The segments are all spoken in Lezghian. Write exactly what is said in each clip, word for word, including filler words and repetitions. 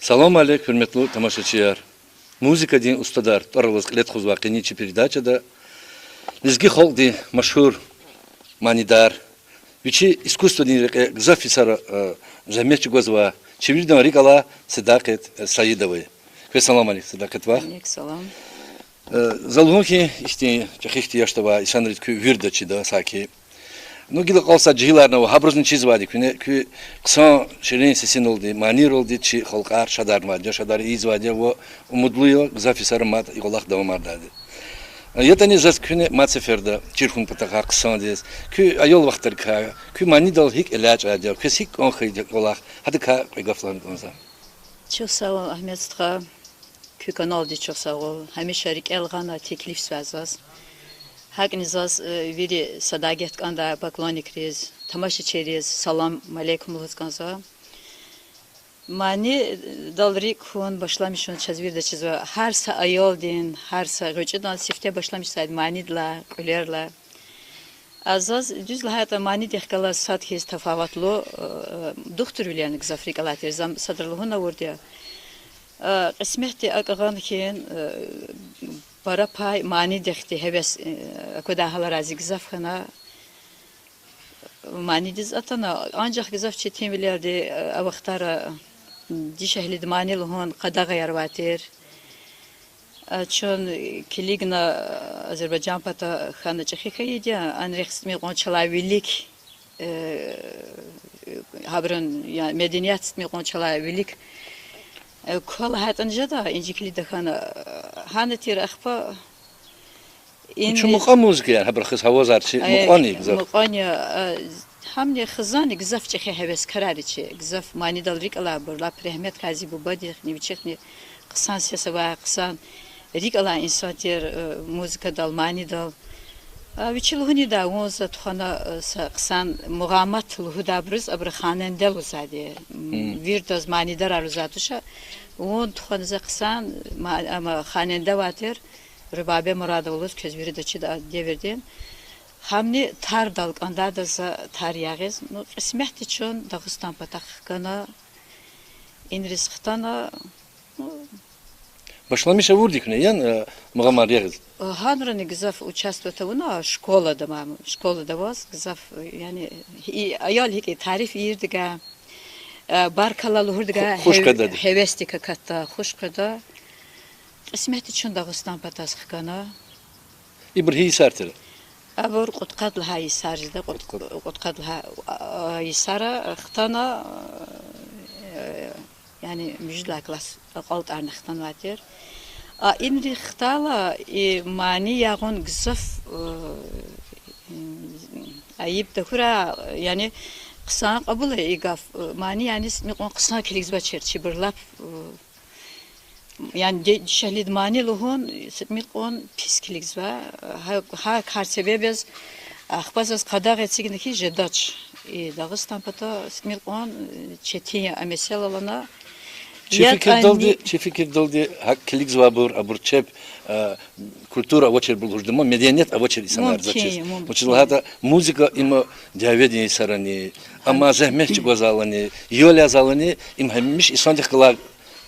Салам алейк, гьуьрметлу тамашачияр! Музыкадин устадар тӀвар алаз кьиле тухузвай къенин чи передачада лезги халкьдин машгьур манидар, вичи искусстводин рекье гзаф йисара, э, зегьмет чӀугвазвай, чи виридан рикӀ алай Седакъет, э, Саидова я. Квез салам алейк, Седакъет вах. Алейк салам. Э, за лугьун хьи, ихьтин чӀехи ихтияж авай инсанриз куьн вирида чида саки. Ну, гила кьван сад жегьиларни ава, гьабурузни чизвайди куьне, куьн хъсан ширин сесиналди, манийралди чи халкьар шадарнавайди я, шадар ийизвайди я ва умудлу я, гзаф йисара мад и кӀвалах давамардайди. ЯтӀани заз куьне мад сеферда чир хьун патахъай хъсандиз, куь аял вахтарикай, куь манидал гьикӀ элячӀайди я, квез гьикӀ кӀан хьайиди я кӀвалах, гьадакай кьве гаф лагьана кӀанзава. Чухсагъул, Агьмед стха, куь каналдиз чухсагъул, гьамиша рикӀел гъана теклифзавай заз. ГьакӀни заз, э, вири са дагет кӀандай поклонникриз, тамашачийриз салам алейкум лугьуз кӀанзава. Манидал рикӀ хьун башламишун чаз вирида чизва, гьар са аялдин, гьар са гъвечӀидан сифте башламишзавайди манидилай, кьуьлерилай. А заз дуьз лагьайтӀа, манидихъ галаз сад хьиз тафаватлу, э, духтурвилерни гзаф рикӀ алай тир, за садра лугьун авурди я. Э, кьисметди акӀ гъана хьи, э, пара пай манидихъди гьевес, э, аквадай гьаларай зи гзаф хьана. Манидиз атана, анжах гзаф четинвилерди, э, а вахтара дишегьлиди мани лугьун къадагъаяр авай тир. А чун килигна, Азербайжан пата хьана чӀехи хьайиди я, анрихъ ситӀимил кьван чалай вилик, э, гьабурун, я, меденият ситӀимил кьван чалай вилик, э, ква лагьайтӀани жеда, инжи килигда хьана, гьана тир ахпа Чун мукьва музыка я, гьабурухъ хьиз гьавазар чи, э, мукьвани гзаф. Мукьвани, э, гьамни хизанни гзаф чӀехи гьевескарар я чи, гзаф манидал рикӀ алайбур, лап регьмет кьаз зи бубадихъни, вичихъни хъсан сес авай, хъсан рикӀ алай инсан тир, э, музыкадал, манидал. А вичи лугьунидай, вун за тухвана, э, са хъсан мугъамат лугьудайбуруз абуру ханенде лугьузвайди, м, виридаз манидарар лугьузвай туш. Вун тухвана за хъсан ма-, ама ханенде авай тир, Рубабе Мурадова лугьуз, квез вирида чида а девирдин. Гьамни тардал кӀандайда за тар ягъиз. Ну, кьисметди чун Дагъустан патахъ хкана, инриз хтана, ну, башламиш авурди куьне, яни, э, мугъамар ягъиз? Гьанрани гзаф участвовать авуна школада, ман школада аваз гзаф, яни, и аял гьикӀ тариф ийирдигай, э, баркалла лугьурдигай, ху-, хуш къведа, гьевесдик акатда, хуш къведа. Кьисметди чун Дагъустан патаз хкана. Ибур гьи йисар тир? Абур кьудкъад лагьай йисар жеда, кьуд-, кьудкъад лагьай, а, йисара хтана, э, яни муьжуьд лагьай класс акьалтӀарна хтанвай тир. А инрихъ хтайла, и мани ягъун гзаф, э, айиб тахьурай, яни хъсан кьабул ая и гаф, э, мани яни ситӀимил кьван хъсан килигзавачир чибур лап, э, яни де-, дишегьлиди мани лугьун ситӀимил кьван пис килигзава. Гьа, гьа кар себеб яз, ахпа заз къадагъа эцигна хьи, жедач. И Дагъустан пата ситӀимил кьван, э, четин я а месэла лагьана. Чи фикирдалди, чи фикирдалди, гьакӀ килигзавайбур, абур чеб, э, культура авачирбур лугьуз жеда, ма меденият авачир инсанар заз чиз. Мумкин, мумкин. Вучиз лагьайтӀа музыка им дяведин йисарани, амма зегьмет чӀугвазвайлани, ял язавайлани, им гьамиша инсандихъ галай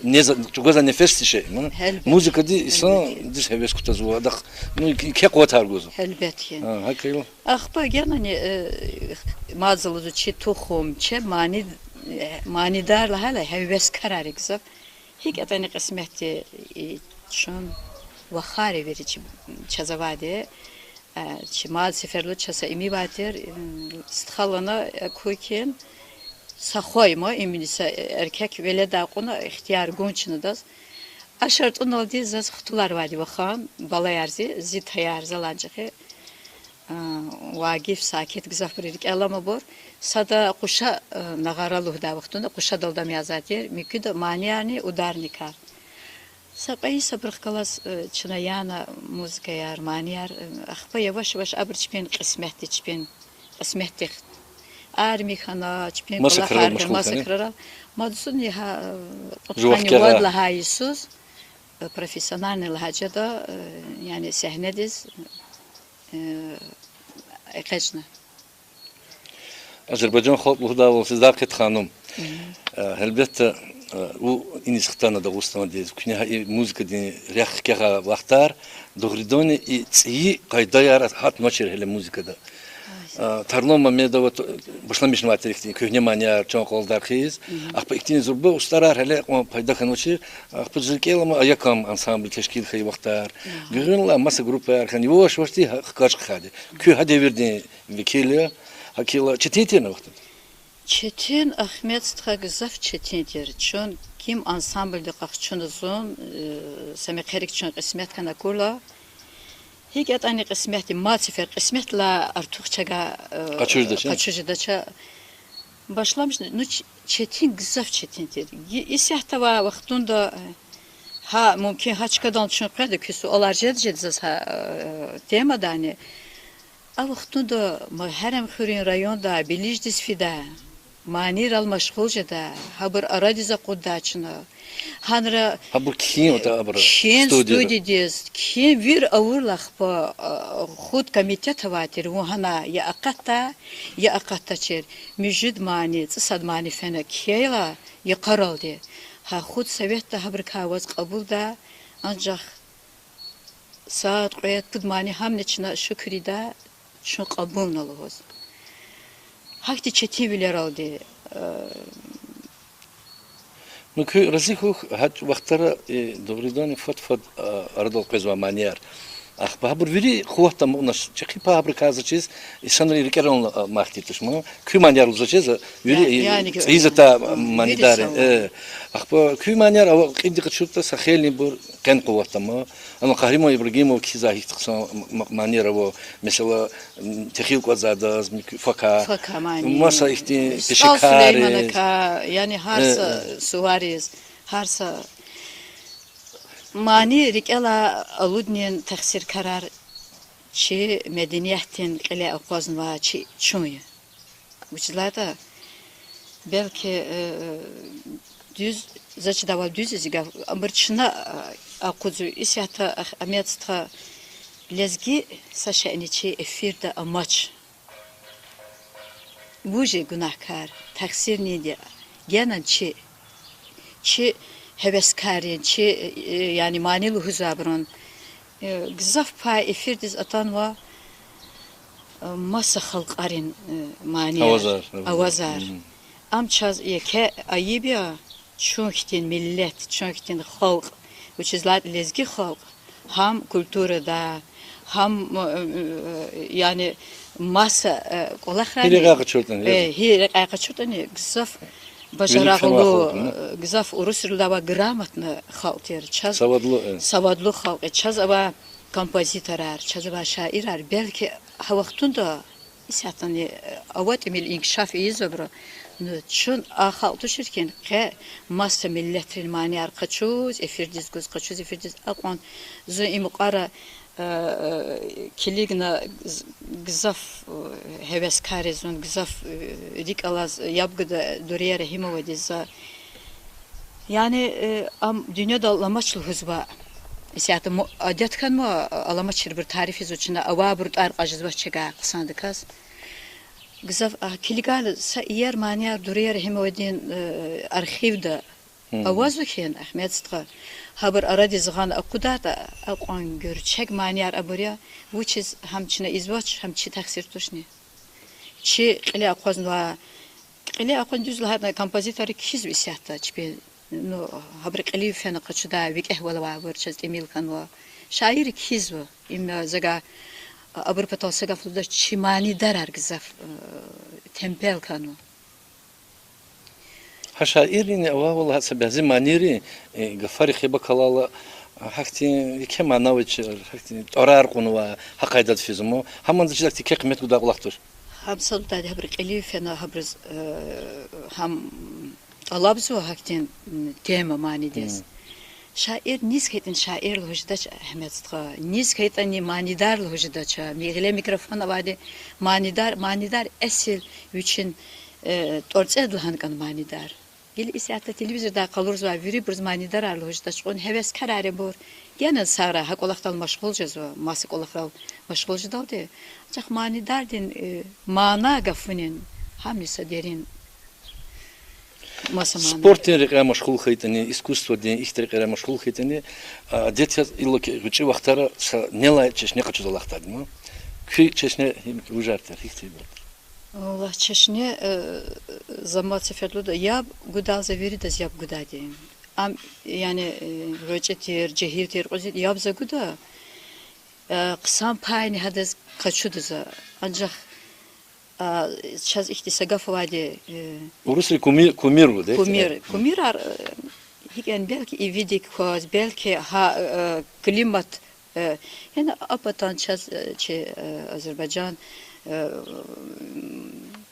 нез-, чӀугвазвай нефес тише, ма. Гьелбет. Музыкади инсандиз гьевес кутазва, адахъ, ну, еке къуватар гузва. Гьелбет хьи. Гьа, гьакӀ хьайила. Ахпа генани, э, мад за лугьузва, чи тухум, чи мани-, э, манидар лагьайла, гьевескарар я гзаф. ГьикӀ ятӀани кьисметди, и, чун вахар я вири чи, чаз авайди. Э, чи мад сеферлу чаз са ими авай тир, м, стха лагьана, э, куькин, са хва я ма, имни са, э, эркек веледай кьуна ихтияр гун чна адаз. А шартӀуналди заз хтулар авайди вахан, балаяр зи, зи таяр, залан чӀехи, э, Вагиф, Сакит, гзафбур рикӀел аламайбур. Сада Къуша, э, Нагъара лугьудай вахтунда, Къушадал дам язавай тир, муькуьда маниярни ударникар. Са кьве йис абурухъ галаз, э, чна яна музыкаяр, манияр, э, ахпа яваш-яваш абур чпин кьисметди, чпин кьисметдихъ арми хьана, чпин кӀвалахар хьана, маса крарал. Мад зунни гьа, э, кьудкъанни вад лагьай йисуз, э, профессиональный лагьай жеда, э, яни сегьнедиз, э, экъечӀна. Азербайжан халкь лугьудайвал, Седакъет ханум. Э, гьелбетда, Э, вун иниз хтана Дагъустандиз, куьне гьа и музыкадин рехъ хкягъай вахтар, дугъриданни и цӀийи къайдаяр гьатнавачир гьеле музыкада. Э, Тарлан Мамедова т-, башламишнавай тир ихьтин куьгьне манияр чан къвалдар хъийиз. Ахпа ихьтин зурба устӀарар гьеле кьван пайда хьанвачир. Ахпа зи рикӀел алама, Аякам ансамбль тешкил хьайи вахтар. Гуьгъуьнлай маса группаяр хьана, яваш-явашди гьа-, хкаж хъхьайди. Куьн гьа девирдин векил я, гьакӀ хьайила четин тирни а вахтунда? Четин, Агьмед стха, гзаф четин тир. Чун ким ансамбльдин къахчуна зун, э, са мехъерик чун кьисмет хьана акурла. ГьикӀ ятӀани кьисметди, мад сефер кьисметдилай артух чага, э, къачуз жедач, э? Къачуз жедач. Башламишна, ну, ч-, четин, гзаф четин тир. Исятда авай вахтунда, э, гьа, мумкин, гьа чкадал чун къведа, куь суалар жеда-жеда заз гьа, э, темадани. А вахтунда ма Гьерем хуьруьн районда Билиждиз фида, манийрал машгъул жеда, гьабур арадиз акъуддай чна. Гьанра, гьабур кхьин, э, ватӀа абур кхьин студияда. Студиядиз, кхьин вир авурла ахпа, э, худ комитет авай тир, вун гьана я акъатда, я акъатдачир, муьжуьд мани, цӀусад мани фена кхьейла, йикъаралди. Гьа худ советда гьабурукай аваз кьабулда, анжах сад, кьвед, пуд мани гьамни чна шукур ийида, чун кьабулна лугьуз. Гьахьтин четинвилералди, э, Ну, куьн рази хьухь, гьа вахтара, э, дугъриданни фад-фад, э, арадал къвезвай манияр. Ахпа гьабур вири къуватда амукьнач, чӀехи пай гьабурукай заз чиз, инсанри рикӀерални, э, мах тир туш ман. Куь манияр лугьузвачиз, вири, э, цӀийиз атай манидар, э. Ахпа куь манияр ава кьилди къачуртӀа, са хейлинбур къени къуватда ама. Ана Къагьриман Ибрагьимова кхьизвай гьихьтин хъсан м-, м-, манияр ава, месела, м, Техил кӀватӀзадаз, м, факай. Маса ихьтин СтӀал пешекарриз. Сулейманакай, яни гьар са сувариз, гьар са мани рикӀелай алуднин тахсиркарар чи медениятдин кьиле акъвазнавай чи чун я. Вучиз лагьайтӀа, белки, э, дуьз, за чидайвал дуьз я зи гаф, абур чна, э, акъудзава, исятда, Агь-, Агьмед стха, лезги са шейни чи эфирда амач. Вуж я гунагькар, тахсирни я, генани чи, чи гьевескаррин, чи, э, яни мани лугьузвайбурун, э, гзаф пай эфирдиз атанва, э, маса халкьарин, э, манияр, авазар. Ам чаз еке айиб я, чун хьтин миллет, чун хьтин халкь, вучиз лагьайтӀа лезги халкь гьам культурада, гьам, э, э, яни маса, э, кӀвалахрани, гьи рекьяй къачуртӀани, э, гьи рекьяй къачуртӀани гзаф бажарагълу, э, гзаф урусрилай авай грамотный халкь тир, чаз савадлу, э, савадлу халкь я, чаз авай композиторар, чаз авай шаирар, белки гьа вахтунда исятдани, э, ава тӀимил инкишаф ийизвайбуру, ну, чун а халкь тушир хьи, къе маса миллетрин манияр къачуз, эфирдиз гуз, къачуз эфирдиз акьван, зун и мукьвара, э, килигна, гз-, гзаф, э, гьевескарри зун, гзаф, э, рикӀ алаз яб гуда Дурия Рагьимовадиз за. Яни, э, ам дуьньядал аламач лугьузва. Исятда м-, адет хьанва аламачирбур тарифзава чна, авайбур тӀвар кьаз жезвач чавай хъсандаказ. Гзаф, а, килигайла са иер манияр Дурия Рагьимовадин, э, архивда авазва хьи, Агьмед стха, гьабур арадиз гъана акъудайтӀа, акьван гуьрчег манияр абур я, вучиз гьам чна ийизвач, гьам чи тахсир тушни. Чи кьиле акъвазнавай, кьиле акъваз дуьз лагьайтӀа композиторри кхьизва исятда чпин, ну, гьабурун кьилив фена къачудай викӀегьвал авайбур чаз тӀимил хьанва. Шаирри кхьизва, им за гьа, абурун патал са гаф лугьудач, чи манидарар гзаф, э, темпел хьанва. Гьа шаиррини авайвал гьа са бязи манийри, э, гафарихъ яб акалайла, гьахьтин еке мана авачир, гьахьтин тӀварар кьунвай, гьа къайдада физма, гьам за чиз ахьтин еке къимет гудай кӀвалах туш. Гьам сад лугьудайди гьабуру кьилив фена, гьабуруз, э, гьам тӀалабзава гьахьтин, м, тема манидиз. Шаир низ хьайитӀани шаир лугьуз жедач, Агьмед стха, низ хьайитӀани манидар лугьуз жедач. Ми-, гъиле микрофон авайди манидар, манидар эсил вичин, э, тӀварцӀел лагьана кӀанда манидар. Гила исятда телевизордай къалурзавай вирибуруз манидарар лугьуз жедач, чукьун гьевескарар я абур. Генани сагърай, гьа кӀвалахдал машгъул жезва, маса кӀвалахрал машгъул жедалди. Анжах манидардин, э, мана гафунин гьамни са дерин Маса мана. Спортдин рекьяй машгъул хьайитӀани, искусстводин, ихьтин рекьера машгъул хьайитӀани, а, адет яз иллаки гъвечӀи вахтара са нелай чешне къачуз алахъдайди я. Куь чешне гьим вужар тир, гьихьтинбур тир? Валлагь, чешне, э, за мад сеферда лугьуда, яб гудалди, за виридаз яб гудайди. Ам, яни, э, гъвечӀи тир, жегьил тир, кьуьзуь тир, яб за гуда, э, хъсан пайни гьадаз къачуда за. Анжах, а, чаз ихьтин са гаф авайди, э, урусри куми-, кумир лугьуда, кумир, э, кумирар, э, гьикӀ яни, белки ивидик кваз, белки гьа, э, климат, э, яни а патан чаз, э, чи, э, Азербайжан, э,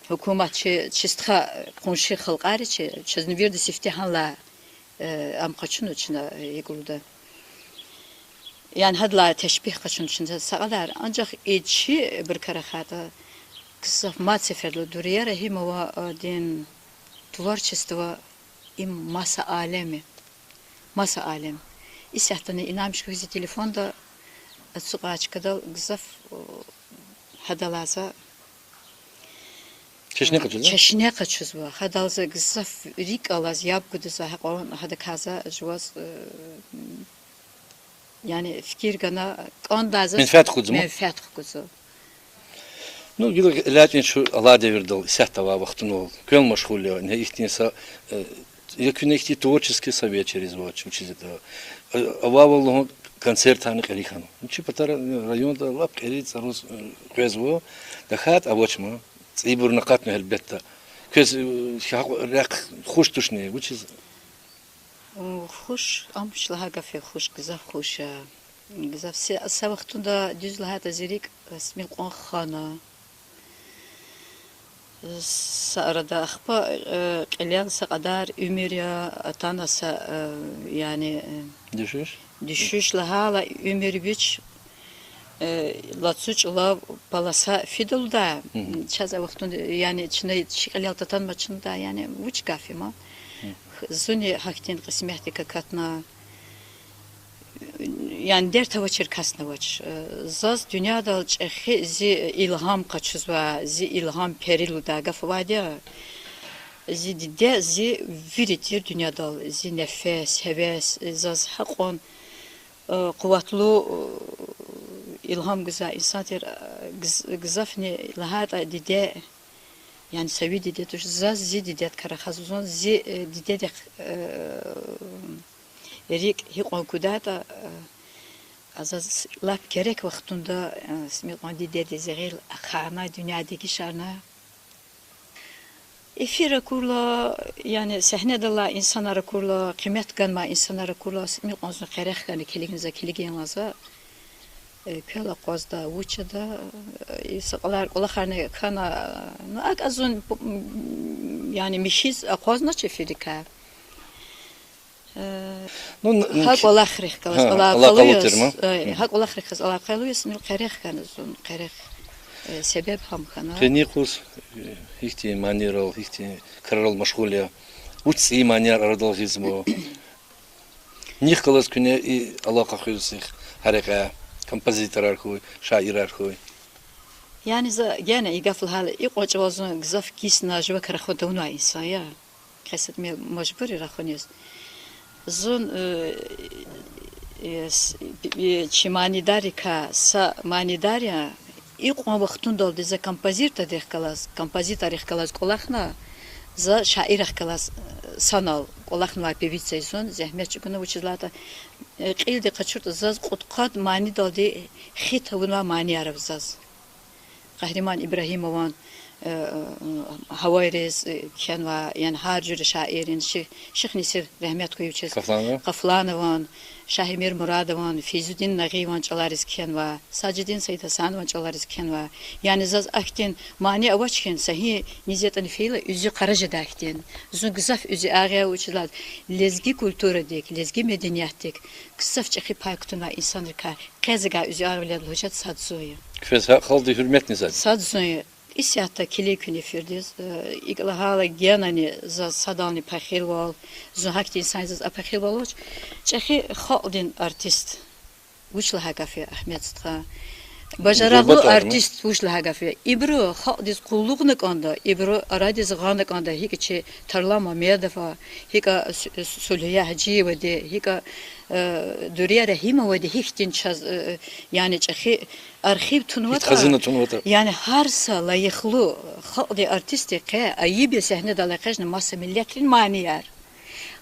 гьукумат чи, чи стха, э, къунши халкьари чи, чазни вирида сифте гьанлай, э, ам къачуна чна, э, икӀ лугьуда. Яни гьадалай тешпигь къачуна чна са кьадар. Анжах и чи, э, буркар рахайтӀа, гзаф мад сеферда лугьуда, Дурия Рагьимовадин творчество им маса алем я. Маса алем. Исятдани инанмиш хьухь, зи телефонда ацукьай чкадал гзаф, э, гьадалай за чешне къачузва? Чешне къачузва. Гьадалай за гзаф рикӀ алаз, яб гудазва, гьакьван гьадакай за жуваз, э, яни фикир гана, кӀандай заз менфят хкудзава. Менфят хкудзава. Ну, гила элячӀин чун алай девирдал, исятда авай вахтунал квел машгъул я, ингье ихьтин са, э, я куьне ихьтин творческий совет чиризвач, вучиз ятӀа, э, авайвал лугьун, концертарни кьери хьанва. Чи патара, э, районда лап кьери цӀаруз, э, къвезва, тахьайтӀа авач ман, цӀийибурни акъатна гьелбетда. Квез, э, гьакьван рехъ хуш тушни, вучиз? Хуш, ам вуч лагьай гаф я, хуш, гзаф хуш я. Гзаф се-, са вахтунда, дуьз лагьайтӀа, зи рикӀ, э, смел кьван хана. Са арада ахпа, э, кьилел са кьадар уьмуьр я, атана са, э, яни, э, дуьшуьш, дуьшуьш лагьайла уьмуьр вич, э, лацу чӀулав полоса фидалда, чаз а вахтунда, яни чна чи кьилел татанмачнда, яни вуч гаф я ман. Зунни гьахьтин кьисметдик акатна, яни дерт авачир касни авач. Э, заз дуьньядал чӀехи зи илгьам къачузва, зи илгьам пери лугьудай гаф авайди я. Зи диде зи вири тир дуьньядал, зи нефес, гьевес, заз гьакьван, э, къуватлу, э, илгьам гузвай инсан тир, э, гз-, гзафни лагьайтӀа диде, яни са ви диде туш, заз зи дидедикай рахазва зун, зи, э, дидедихъ, э, рикӀ гьикьван кудайтӀа, э, а заз лап герек вахтунда, э, са мукьван дидедиз гъил ахъайна, дуьнья дегишарна. Эфир акурла, яни сегьнедал алай инсанар акурла, къимет ганвай инсанар акурла, са мукьван зун къерех хьана килигна, за килигин лагьайла за, э, квел акъвазда, вуч ада, э, и са кьадар кӀвалахарни хьана, ну, акӀ зун, м, яни михьиз акъвазнач эфирдикай. Э, ну, н-, гьа кӀвалахрихъ галаз, гьа, алакъалу алакъалу яз, тир ман, э, гьа кӀвалахрихъ галаз алакъалу яз, ну, къерех хьана зун, къерех, э, себеб гьам хьана. Къенин юкъуз, э, гьихьтин манийрал, гьихьтин крарал машгъул я? Вуч цӀийи манияр арадал гъизва? Нихъ галаз куьне и алакъа хуьз сих гьа рекьяй, композиторар хьуй, шаирар хьуй? Яни за гена и гаф лагьайла, икьван чӀавуз зун гзаф кисна, жувакай рахун тавунвай инсан я. Къе са тӀимил мажбур я рахуниз. Зун, э, э, с-, э, чи манидаррикай са манидар я, икьван вахтундалди за композиторрихъ галаз, композиторрихъ галаз кӀвалахна, за шаиррихъ галаз, э, санал кӀвалахнавай певица я зун, зегьмет чӀугуна, вучиз лагьайтӀа, э, кьилди къачуртӀа, заз кьудкъад манидалди хи тавунвай манияр ава заз. Къагьриман Ибрагьимован, э, гьавайриз, э, кхьенвай, яни гьар жуьре шаиррин, Ши-, Шихнесир, рагьмет хьуй вичиз, Къафланова, Къафланован, Шагьимир Мурадован, Фейзудин Нагъиеван чӀалариз кхьенвай, Сажидин Саидгьасанован чӀалариз кхьенвай. Яни заз ахьтин мани авач хьи, са гьи низ ятӀани фейила уьзуькъара жедай хьтин. Зун гзаф уьзуьагъ я, вучиз лагьайтӀа лезги культурадик, лезги медениятдик гзаф чӀехи пай кутунвай инсанрикай къе завай уьзуьагъвилелди лугьуз жеда сад зун я. Квез гьа халкьдин гьуьрметни сад? Сад зун я. Исятда килиг куьн эфирдиз, э, икӀ лагьайла генани заз садални пахилвал, зун гьахьтин инсан я, заз а пахилвал авач. ЧӀехи халкьдин артист. Вуч лагьай гаф я, Агьмед стха? Бажарагълу артист вуч лагьай гаф я? Ибуру халкьдиз къуллугъна кӀанда, ибуру арадиз гъана кӀанда, гьикӀ чи Тарлан Мамедова, гьикӀ Су-, Сулия Гьажиевади, гьикӀ, э, Дурия Рагьимовади, гьихьтин чаз, э, яни чӀехи архив тунватӀа, яни гьар са лайихлу халкьдин артистдин къе айиб я сегьнедал экъечӀна маса миллетрин манияр.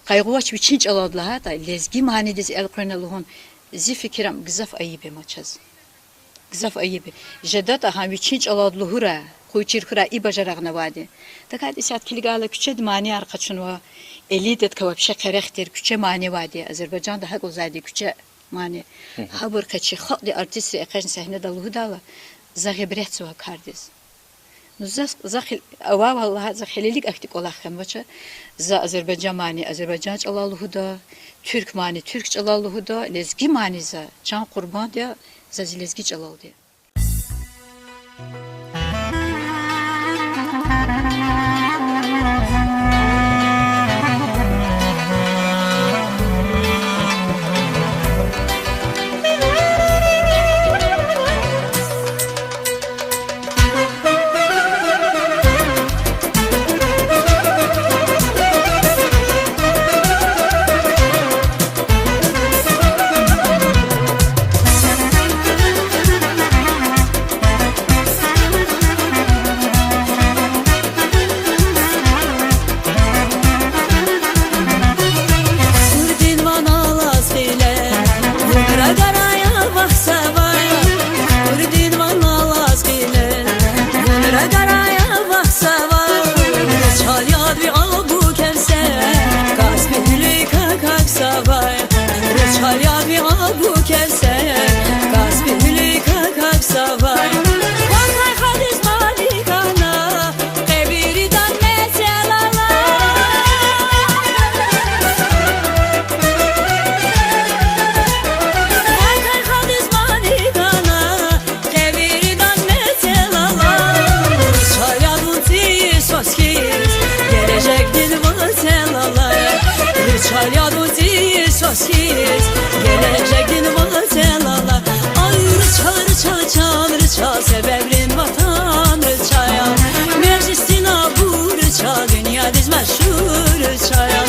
Къайгъу авач вичин чӀалалди лагьайтӀа, лезги манидиз элкъвена лугьун, зи фикирам, гзаф айиб я ма чаз. Гзаф айиб я. ЖедатӀа гьам вичин чӀалалди лугьурай, къуй чир хьурай, и бажарагъни авайди. ТахьайтӀа исятда килигайла, куьчеда манияр къачунва, элитадикай вообще къерех тир, куьче мани авайди, Азербайжанда гьакӀ лугьузвайди, куьче мани. Гьабур къе чи халкьдин артистри экъечӀна сегьнедал лугьудайла, за гъибретзава кардиз. Ну, за, за хил-, авай-авай лагьайтӀа, за хилелиг ахьтин кӀвалах хьанвач. За азербайжан мани азербайжан чӀалал лугьуда, туьрк мани туьрк чӀалал лугьуда, лезги мани за чан къурбанд я, за зи лезги чӀалалди. Куьрдин ван алаз гъиле, вун рагарая вахсава. Куьрдин ван алаз гъиле, вун рагарая вахсава. Ручал яд ви албу кевсе, Каспи гьуьлуьй какахьзава. Ручал яд ви албу кевсе, Каспи гьуьлуьй какахьзава. Вакай хадиз мани гана, къе виридан мецел ала. Вакай хадиз мани гана, къе виридан мецел ала. Ручал яд вун цӀийи сос хьиз, гележегдин вацел ала. Ручал яд вун цӀийи сос хьиз, гележегдин вацел ала. Ай, ручал, ручал, чан ручал, себебрин ватан ручал я. Межлисдин абур ручал, дуьньядиз машгьур ручал я.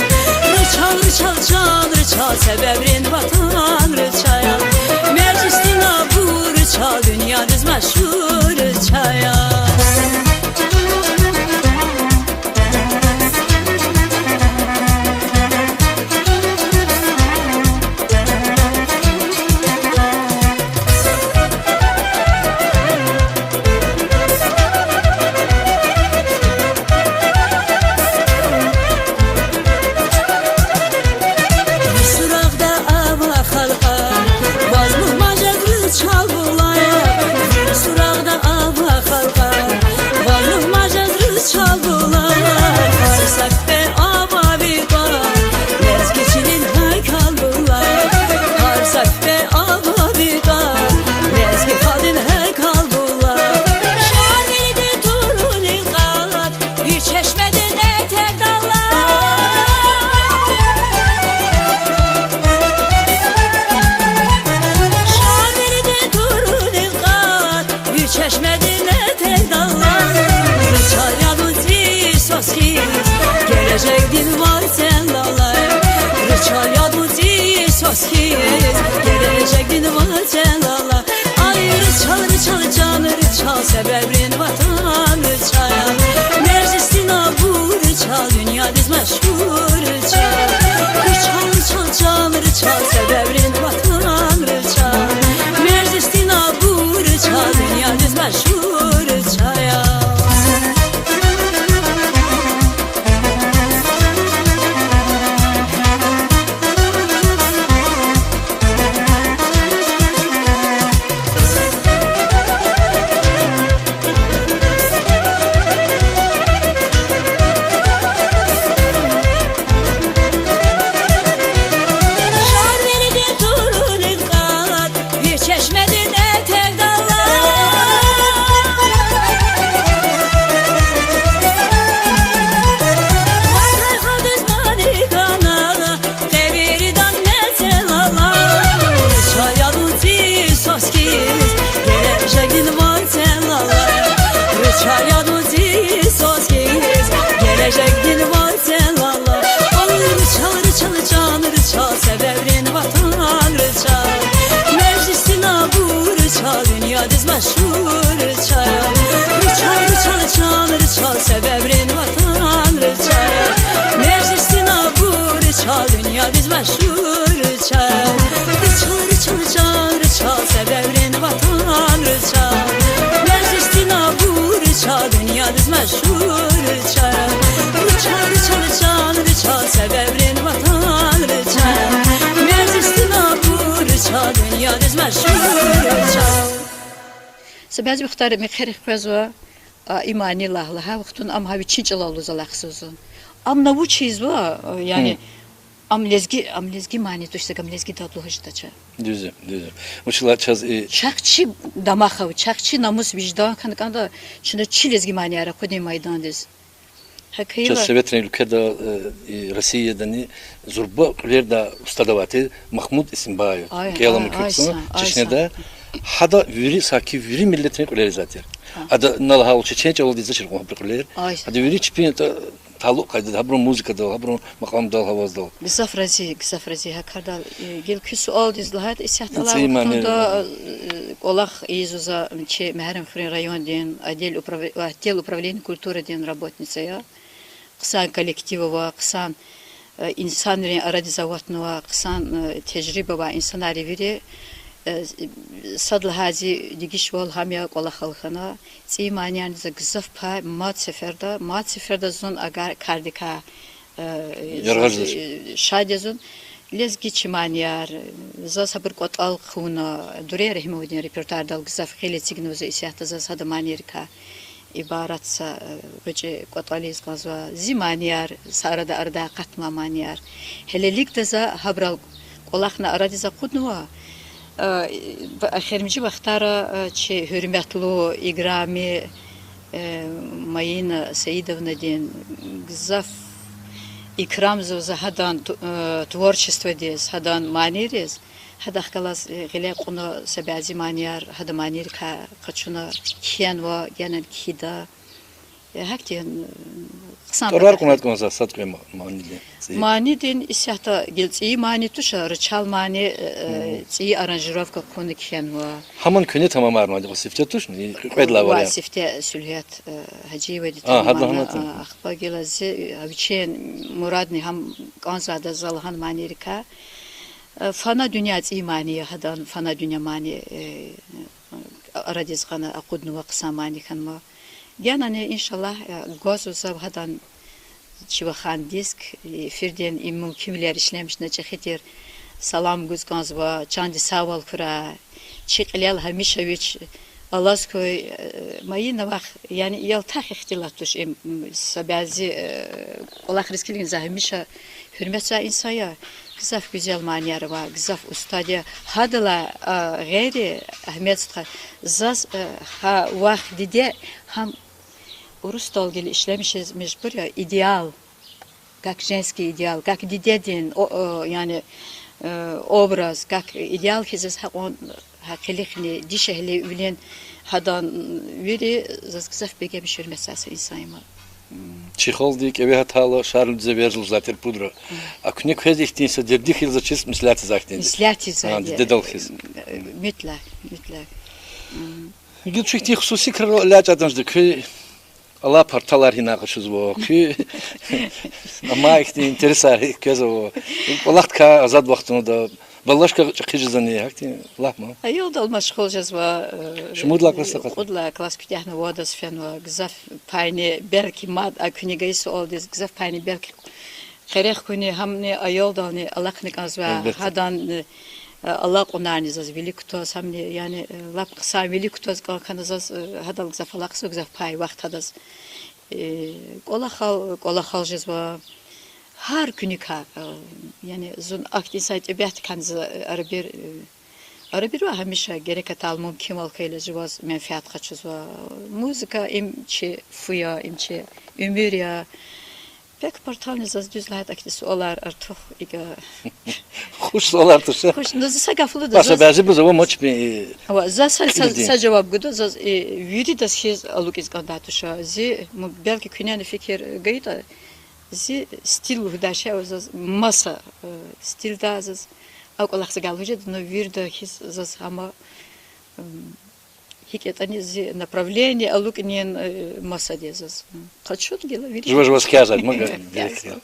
Ручал, ручал, чан ручал, себебрин ватан ручал я. Межлисдин абур ручал, дуьньядиз машгьур ручал я. Сурагъда ава халкьар, ваз мугьман жез ручал булар. Сурагъда ава халкьар, ваз мугьман жез ручал булар. Гьар са куьпӀе ава ви тӀвар, лезги чилин гьайкал булар. Гьар са куьпӀе ава ви тӀвар, лезги халкьдин гьайкал булар. Шарвилидин турунин къат, ви чешмедин этер далай. Шарвилидин турунин къат, ви чешмедин этер далай. Ручал яд вун цӀийи сос хьиз, гележегдин вацел ала. Ручал яд вун цӀийи сос хьиз, гележегдин вацел ала. Ай, ручал, ручал, чан ручал, себебрин ватан ручал я. Межлисдин абур ручал, дуьньядиз машгьур ручал я. Ручал, ручал, чан ручал, себебрин ватан ручал я. Межлисдин абур ручал, дуьньядиз машгьур ручал я. Дуьньядиз машгьур рича, рича, рича, чан рича, себебрин ватан рича. Межлисдин абур рича, дуьньядиз машгьур рича. Рича, рича, чан рича, себебрин ватан рича. Межлисдин абур рича, дуьньядиз машгьур рича. Рича, рича, чан рича, себебрин ватан рича. Межлисдин абур рича, дуьньядиз машгьур рича. Са бязи вахтара мехъерихъ къвезва, а, и мани лагь-лагьай вахтунда ам гьа вичин чӀалал лугьуз алахъзава зун. Ам на вуч ийизва, а, яни, ам лезги, ам лезги мани туш, са гам лезги дад лугьуз жедач. Дуьз я, дуьз я. Вучиз лагьайтӀа чаз и чахъ чи дамах ава, чахъ чи намус, виждан хьана кӀанда, чна чи лезги манияр акъудин майдандиз. Гьакӏ хьайила. Чаз Советрин уьлкведа, э, и Россиядани зурба кьуьлердай устад авай тир Махмуд Эсимбаев, кӀел алама куь хъсан, Чечняда. Гьада вири саки, вири миллетрин кьуьлер ийизвай тир. Ада на лагьайвал чечен чӀалалди ийизвачир кьван гьабурун кьуьлер. Гьада вирин чпин та-, талукь къайдада, гьабурун музыкадал, гьабурун макьамдал, гьаваздал. Гзаф рази, гзаф рази гьа кардал. Э, гила куь суалдиз лагьайтӀа, исятда алай вахтунда, э, кӀвалах ийизва за чи Мегьарамдхуьруьн райондин отдел управ-, отдел управления культурадин работница я. Хъсан коллектив ава, хъсан, э, инсанрин арадиз аватнава, хъсан, э, тежриба авай инсанар я вири, э, сад лагьай зи дегишвал гьам я, кӀвалахал хьана. ЦӀийи маниярни за гзаф пай, мад сеферда, мад сеферда зун агар кардикай, э, шад я зун. Лезги чи манияр, заз гьабур кӀватӀал хъувуна, Дурен Регьимовадин репертуардал гзаф гъил эцигнава за, исятда заз гьадан манийрикай ибарат са, э, гъвечӀи кӀватӀал ийиз кӀанзава. Зи манияр, са арада арадай акъатнавай манияр. Гьелелигда за гьабурал кӀвалахна арадиз акъуднава. Э, эхиримжи вахтара, э, чи гьуьрметлу, играми, э, Маина Саидовнадин гзаф икрамзава за гьадан ту-, э, творчестводиз, гьадан манийриз. Гьадахъ галаз, э, гъиле кьуна са бязи манияр, гьадан манийрикай къачуна кхьенва, генани кхьида. Э, гьахьтин, э, хъсан тӀварар кьунайтӀа кӀанзава сад-кьве ма-, манидин, цӀийи. Манидин исятда гила цӀийи мани туш, рачал мани, э, цӀийи аранжировка хъувуна кхьенва. Гьамни куьне тамамарнавайди, сифте тушни, и кьвед лагьай вариант? Ва сифте Суьлуьгьет, э, Гьажиевади тамамарна, ахпа гила зи, э, вичин мурадни гьам кӀанзавайди я за лагьана манийрикай. Э, Фана дуьнья цӀийи мани я, гьадан Фана дуьнья мани, э, арадиз гъана акъуднава, хъсан мани хьанва. Генани, иншаллагь, э, гвазва за гьадан чи вахан диск, эфирдин им мумкинвилер ишлемишна, чӀехи тир салам гуз кӀанзава, чандин сагъвал хьурай, чи кьилел гьамиша вич алаз хьуй, э, Маина вах, яни ялтах ихтилат туш им, м, са бязи, э, кӀвалахриз килигна за гьамиша гьуьрметзавай инсан я, гзаф гуьзел манияр авай, гзаф устад я. Гьадалай, а, гъейри, Агьмед стха, заз, э, гьа вах диде гьам урусдал гила ишлемишиз мажбур я, идеал, как женский идеал, как дидедин, о, о, яни, э, образ, как идеал хьиз заз гьакьван гьа къилихни, дишегьлийвилин, гьадан вири заз гзаф бегенмиш, гьуьрметзавай са инсан я ма. Чи халкьди кӀеве гьатайла Шарль де Вер лугьузвай тир пудра. А куьне квез ихьтин са дерди хьиз заз чиз меслят ийизвай хьтинди? Меслят ийизвай, дидедал хьиз. Э, мутлакъ, мутлакъ. Гила чуьхьтин хсуси крарал элячӀайтӀани жеда, куь алай парталар гьинай къачузва, куь амай ихьтин интересар квезва, кӀвалахдикай азад вахтунда, баллашка чӀехи жезани, гьахьтин лагь ман. Аялдал машгъул жезва, э, Шумуд лагьай класс акъатна? Кьуд лагьай класс куьтягьна вадаз фенва, гзаф пайни, белки мад а куьне гайи суалдиз, гзаф пайни белки къерех хьуни, гьамни аялдални алахъна кӀанзава, гьадан, э, алакьунарни заз вилик кутаз, гьамни, яни, э, лап хъсан вилик кутаз кӀан хьана заз, э, гьадал гзаф алахъзава, гзаф пай, вахт гьадаз. Э, кӀвалахал, кӀвалахал жезва. Гьар куьникай, э, яни зун ахьтин са тӀебиат кӀанзава, э, арабир, э, арабирвай гьамиша герек атайла мумкинвал хьайила жуваз менфят къачузва. Музыка им чи фу я, им чи уьмуьр я. Пек партални заз дуьз лагьайтӀа ахьтин суалар артух икӀ. Хуш суалар туш. Хуш, ну, за са гаф лугьуда, бязи бузава мачпин. Ава, за са, са, са жаваб гуда, заз, э, виридаз хьиз алукӀиз кӀандай туш. Зи, м, белки куьнени фикир гайитӀа, зи стиль лугьудай шей ава заз маса, э, стильда заз акӀ кӀвалахзавай галуз жеда, ну, вирида хьиз заз гьама, м, ГьикӀ ятӀани зи направление алукӀнин, э, масад я заз. Къачун гила вири. Жува-жуваз хкязавайди, мага вири хкязава.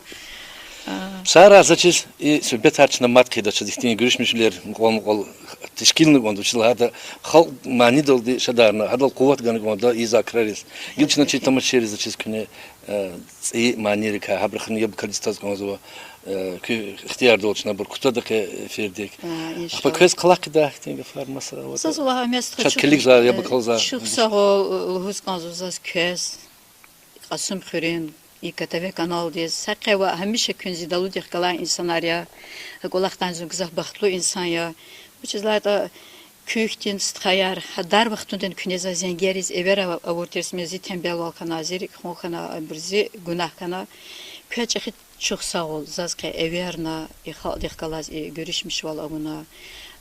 Сара, заз чиз, и суьгьбетар чна мад хъийида, чаз ихьтин гуьруьшмишвилер мукьвал-мукьвал тешкилна кӀанда, вучиз лагьайтӀа халкь манидалди шадарна, гьадал къуват гана кӀанда и закрариз. Гила чна чи тамашачийриз, заз чиз, куьне, э, цӀийи манийрикай, гьабурухъ яб кализ таз кӀанзава, э, куь ихтиярдал чна абур кутада къе эфирдик. Ахпа квез кӀвалахида ихьтин гафар маса аватӀа? Заз валлагь, Амед стха, чаз чухсагъул, килигзава, яб калзава, чухсагъул лугьуз кӀанзава заз квез, Кьасумхуьруьн и КТВ каналдиз. Са къе ва гьамиша куьн зи далудихъ галай инсанар я. КӀвалахдай зун гзаф бахтлу инсан я. Вучиз лагьайтӀа куь хьтин стхаяр, гьа дар вахтундани куьне заз зенгериз эвер ав-, авур тир, зи тембелвал хьана, зи рикӀ хун хьана, абур зи гунагь хьана. Квез чӀехи чухсагъул, заз къе эверна, и халкьдихъ галаз и гуьруьшмишвал авуна.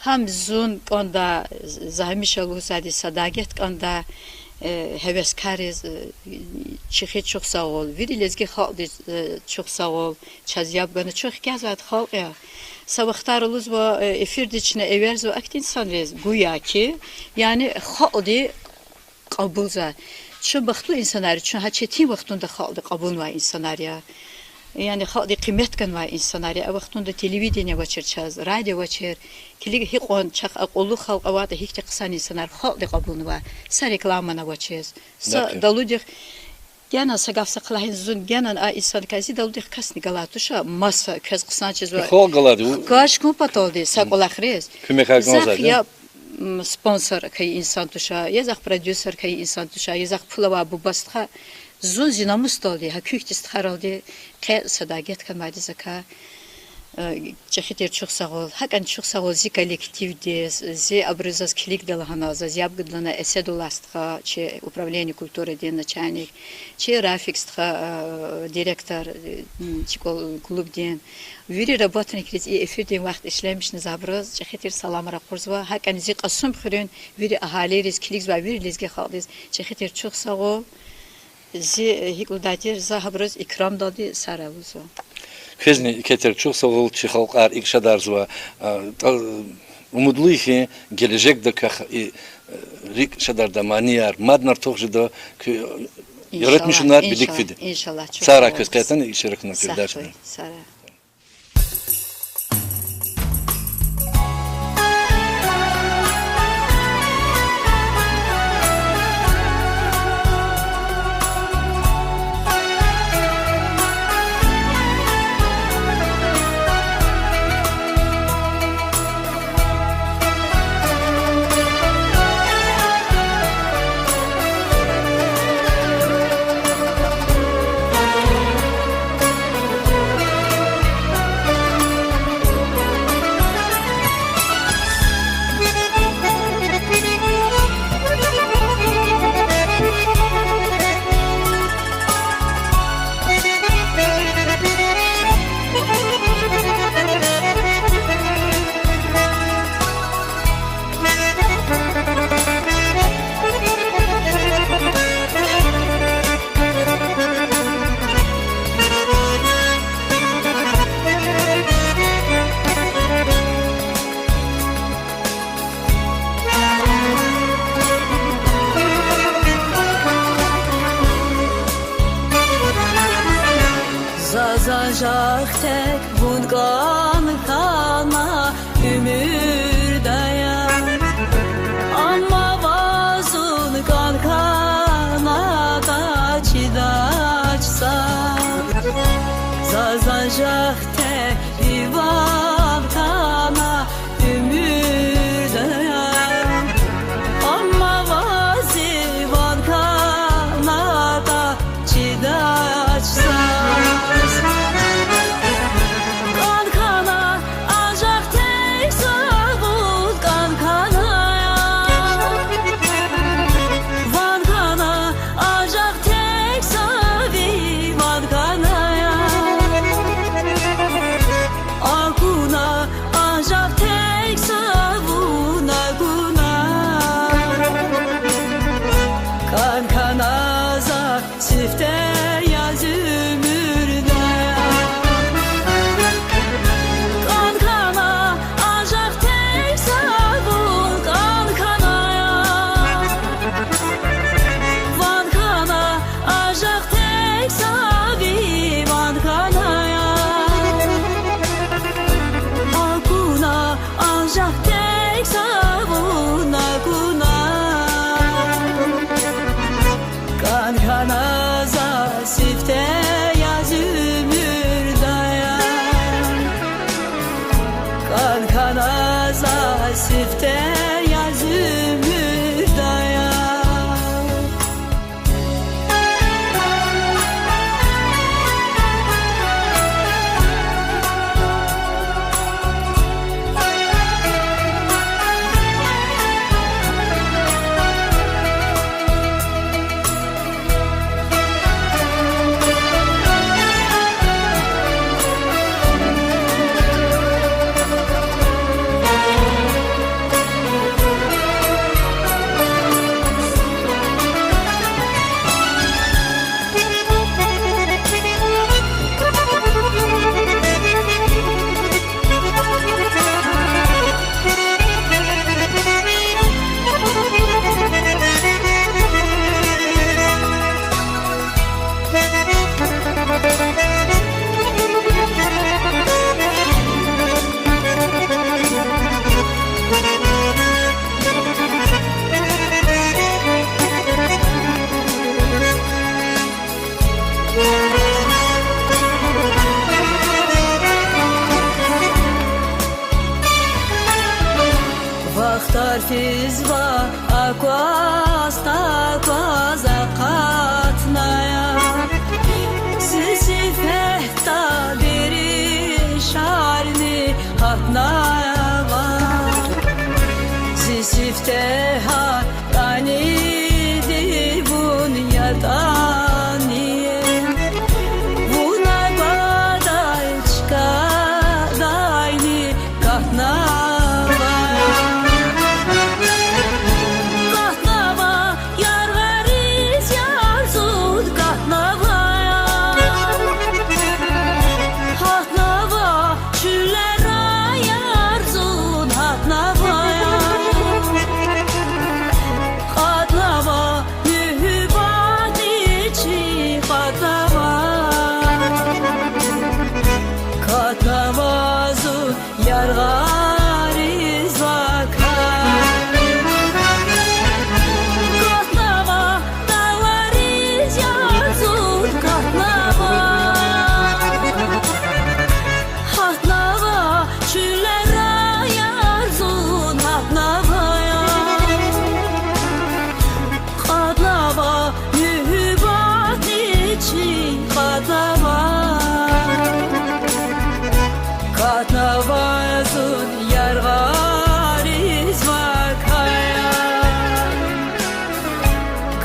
Гьам зун кӀанда, за гьамиша лугьузвайди, садагет кӀанда, э, гьевескариз, э, чӀехи чухсагъул, вири лезги халкьдиз, э, чухсагъул, чаз яб гана, чун хкязвайди халкь я. Са вахтара лугьузва, э, эфирдиз чна эверзава ахьтин инсанриз, гуя ки, яни халкьди кьабулзавай. Чун бахтлу инсанар я, чун гьа четин вахтунда халкьди кьабулнавай инсанар я. Яни халкьди къимет ганвай инсанар я. А вахтунда телевидение авачир чаз, радио авачир. Килиг гьикьван чахъ акьуллу халкь аватӀа, гьихьтин хъсан инсанар халкьди кьабулнавай. Са рекламани авачиз, са далудихъ. Генани са гаф са кӀвалахиз зун, генани а инсанрикай, зи далудихъ касни галай туш, маса квез хъсан чизва. Халкь галайди я. Хкаж хьун паталди са кӀвалахриз. Куьмекар кӀанзавайди я. Захъ я, м, спонсор хьайи инсан туш, я захъ продюсер хьайи инсан туш, я захъ пул авай буба, стха. Зун зи намусдалди, гьа куь хьтин стхайралди къе садагет хьанвайди закай, э, чӀехи тир чухсагъул. ГьакӀни чухсагъул зи коллективдиз, зи абуру заз килигда лагьана, заз яб гудалана Эседуллагь стха, чи управление культурадин начальник, чи Рафик стха, э, директор, э, м, чи кул-, клубдин. Вири работникриз, и эфирдин вахт ишлемишна, за абуруз чӀехи тир саламар ракъурзава. ГьакӀни зи Кьасумхуьруьн вири агьалийриз, килигзавай вири лезги халкьдиз чӀехи тир чухсагъул. Зи, э, гьикӀ лугьудай тир, за гьабуруз икрамдалди сагърай лугьузва. Квезни еке тир чухсагъул, чи халкьар икӀ шадарзава, а, тӀа-, умудлу я хьи, гележегда квехъ и, э, рикӀ шадардай манияр мадни артух жеда, куь яратмишунар вилик фида. Иншаллагь, иншаллагь. Сагърай квез къе ятӀани иштиракна передачада. Сагърай, сагърай. Заз анжах тек вун кӀан хьана уьмуьрда я, амма ваз зун кӀан хьанатӀа чидач заз. Заз анжах тек ви ван хьана уьмуьрда я, амма ваз зи ван хьанатӀа чидач заз.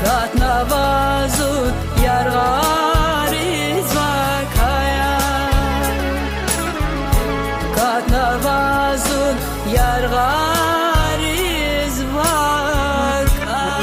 Катнава зун яргъариз вакай, катнава зун яргъариз вакай.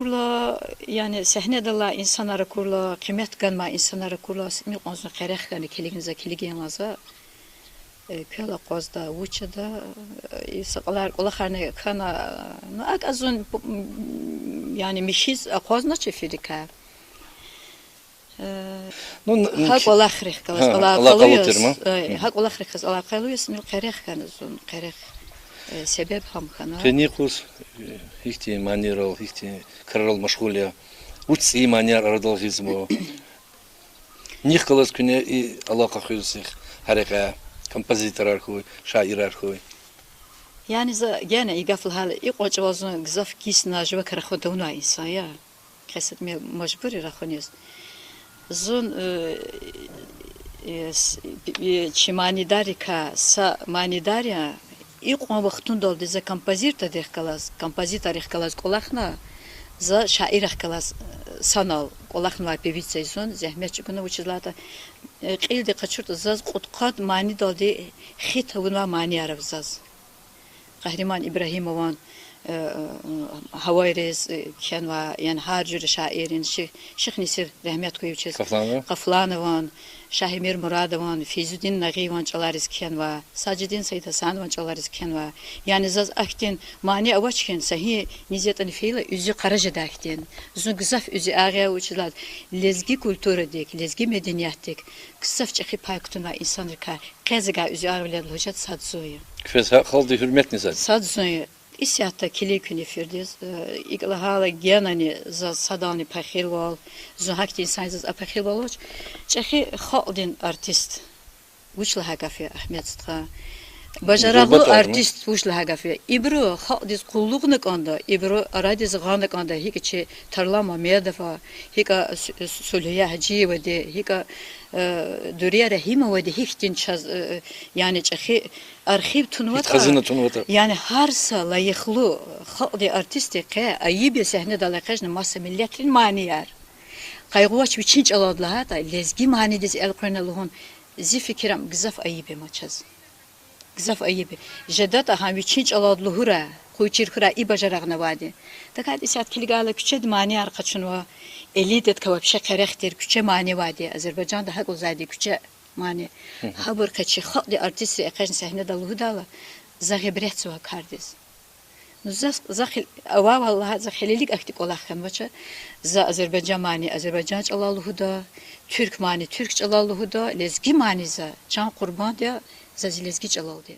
Акурла, яни сегьнедал алай инсанар акурла, къимет ганвай инсанар акурла, са мукьван зун къерех хьана килигна за, килигин лагьана за, э, квел акъвазда, вуч ада, э, и са кьалар кӀвалахарни хьана, ну, акӀ зун, м, яни михьиз акъвазнач эфирдикай. Э, ну, н-, гьа кӀвалахрихъ галаз алакъалу яз, э, гьа кӀвалахрихъ галаз алакъалу яз, ну, къерех хьана зун, къерех, э, себеб гьам хьана. Къенин юкъуз, э, гьихьтин манийрал, гьихьтин крарал машгъул я, вуч цӀийи манияр арадал гъизва? Нихъ галаз куьне и алакъа хуьз сихъ гьа рекьяй, композиторар хьуй, шаирар хьуй. Яни за гена и гаф лагьайла, икьван чӀавалай зун гзаф кисна, жувакай рахун тавунвай инсан я. Къе садмир мажбур я рахуниз. Зун, э, э, с-, э, чи манидаррикай са манидар я, икьван вахтундалди за композитордихъ галаз, композиторрихъ галаз кӀвалахна, за шаиррихъ галаз, э, санал кӀвалахнавай певица я зун, зегьмет чӀугуна, вучиз лагьайтӀа, э, кьилди къачуртӀа, заз кьудкъад манидалди хи тавунвай манияр ава заз. Къагьриман Ибрагьимован, э, э, гьавайриз, э, кхьенвай, яни гьар жуьре шаиррин, Ши-, Шихнесир, рагьмет хьуй вичиз, Къафланова? Къафланован, Шагьэмир Мурадован, Фейзудин Нагъиеван чӀалариз кхьенвай, Сажидин Саидгьасанован чӀалариз кхьенвай. Яни заз ахьтин мани авач хьи, са гьи низ ятӀани фейила уьзуь къара жедай хьтин. Зун гзаф уьзуьагъ я, вучиз лагьайтӀа лезги культурадик, лезги медениятдик гзаф чӀехи пай кутунвай инсанрикай къе завай уьзуьагъвилер лугьуз жеда сад зун я. Квез гьа халкьдин гьуьрметни сад? Сад зун я. Исятда килиг куьн эфирдиз, э, икӀ лагьайла генани заз садални пехилвал, зун гьахьтин инсан я заз а пехилвал авач. ЧӀехи халкьдин артист вуч лагьай гаф я, Агьмед стха? Бажарагълу артист вуч лагьай гаф я? Ибуру халкьдиз къуллугъна кӀанда, ибуру арадиз гъана кӀанда, гьикӀ чи Тарлан Мамедова, гьикӀ Су-, Сулия Гьажиевади, гьикӀ, э, Дурия Рагьимовади, гьихьтин чаз, э, э, яни чӀехи архив тунватӀа, хазина тунватӀа. Яни гьар са лайихлу халкьдин артистди къе айиб я сегьнедал экъечӀна маса миллетрин манияр. Къайгъу авач вичин чӀалалди лагьайтӀа, лезги манидиз элкъвена лугьун, зи фикирам, гзаф айиб я ма чаз. Гзаф айиб я. ЖедатӀа гьам вичин чӀалалди лугьурай, къуй чир хьурай и бажарагъни авайди. ТахьайтӀа исятда килигайла куьчеди манияр къачунва, элитадикай вообще къерех тир куьче мани авайди, Азербайжанда гьакӀ лугьузвайди куьче мани. Гьабур къе чи халкьдин артистри экъечӀна сегьнедал лугьудайла, за гъибретзава кардиз. Ну, за, за хил-, авайвал лагьайтӀа, за хилелиг ахьтин кӀвалах хьанвач. За азербайжан мани азербайжан чӀалал лугьуда, туьрк мани туьрк чӀалал лугьуда, лезги мани за чан къурбанд я, за зи лезги чӀалалди.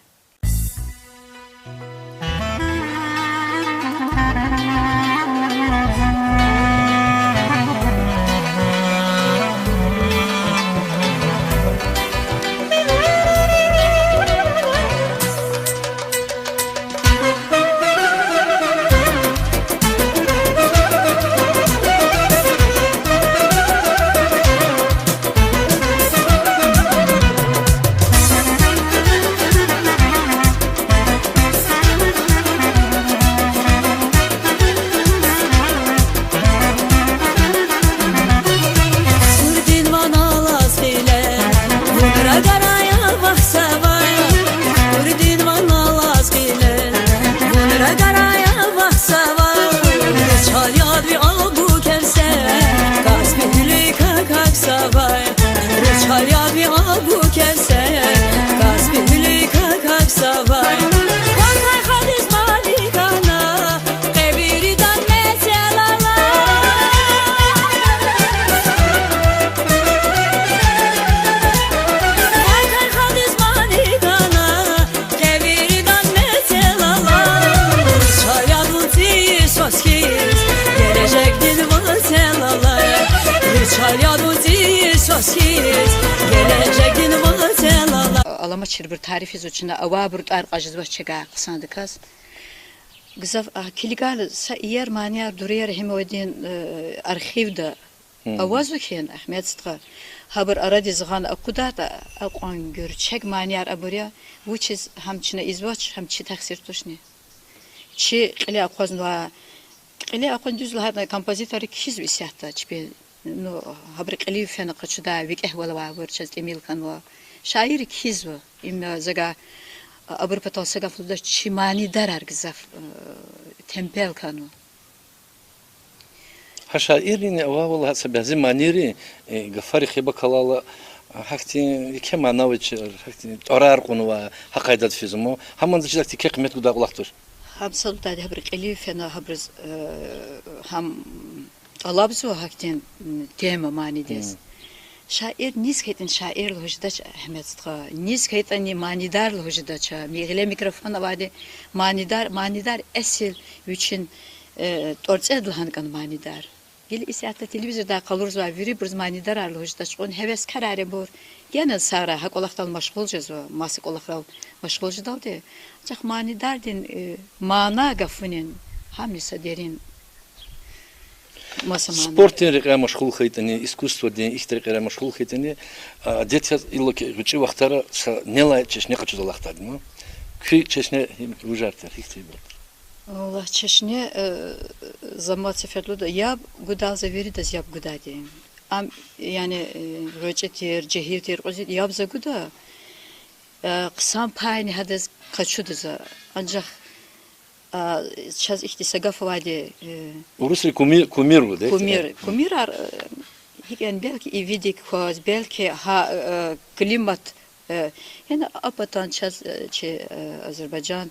Курдин ван алаз гъиле, вун рагарая вахсава. Курдин ван алаз гъиле, вун рагарая вахсава. Ручал яд ви абу керсе, Каспи гьуьлуьй какахьзава. Ручал яд ви абу керсе, Каспи гьуьлуьй какахьзава. Вакай хадиз мани гана, къе виридан мецел ала. Вакай хадиз мани гана, къе виридан мецел ала. Ручал яд вун цӀийи свас хьиз, гележегдин вацел ала. Ручал яд вун цӀийи свас хьиз, гележегдин вацел ала. Аламатчийрибур тариф ийизвач чна, авайбурун тӀвар кьаз жезвач чавай хъсандаказ. Гзаф, а, килигайла са иер манияр Дурия Рагьимовадин, э, архивда авазва хьи, Агьмед стха. Гьабур арадиз гъана акъудайтӀа, акьван гуьрчег манияр абур я, вучиз гьам чна ийизвач, гьам чи тахсир тушни. Чи кьиле акъвазнавай, кьиле акъваз дуьз лагьайтӀа, композиторри кхьизва исятда чпин, ну, гьабурун кьилив фена къачудай, викӀегьвал авайбур чаз тӀимил хьанва. Шаирри кхьизва, им, э, завай Абур патал са гаф лугьудач, чи манидарар гзаф, э, темпел хьанва. Гьа шаиррини авайвал гьа са бязи манийрин, э, гафарихъ яб акалайла, гьахьтин еке мана авачир, гьахьтин тӀварар кьунвай, гьа къайдада физма, гьаман заз чиз гьахьтин еке къимет гудай кӀвалах туш. Гьам сад лагьайди, гьабуру кьилив фена, гьабуруз, э, гьам тӀалабзава гьахьтин, м, тема манидиз. Шаир низ хьайитӀани шаир лугьуз жедач, Агьмед стха, низ хьайитӀани манидар лугьуз жедач. Ми гъиле микрофон авайди манидар, манидар эсил вичин, э, тӀварцӀеда лагьана кӀанда манидар. Гила исятда телевизордай къалурзавай вирибуруз манидарар лугьуз жедач, кьван гьевескарар я абур. Генани сагърай гьа кӀвалахдал машгъул жезва, маса кӀвалахдал машгъул жедалди. Анжах манидардин, э, мана гафунин гьамни са дерин маса мана. Спортдин рекьяй машгъул хьайитӀани, искусстводин ихьтин рекьера машгъул хьайитӀани, а, адет яз иллаки гъвечӀи вахтара са нелай чешне къачуз алахъдайди ма. Куь чешне гьи-, вужар тир, гьихьтинбур тир? Валлагь, чешне, э, за мад сеферда лугьуда, яб гудалди, за виридаз яб гудайди. Ам, яни, э, гъвечӀи тир, жегьил тир, кьуьзуь тир, яб за гуда, э, хъсан пайни гьадаз къачуда за. Анжах, а, чаз ихьтин са гаф авайди, э, урусри куми-, кумир лугьуда, кумир, кумирар, э, гьикӀ яни, белки и видик кваз, белки гьа, э, климат, э, яни а патан чаз, э, чи, э, Азербайжан,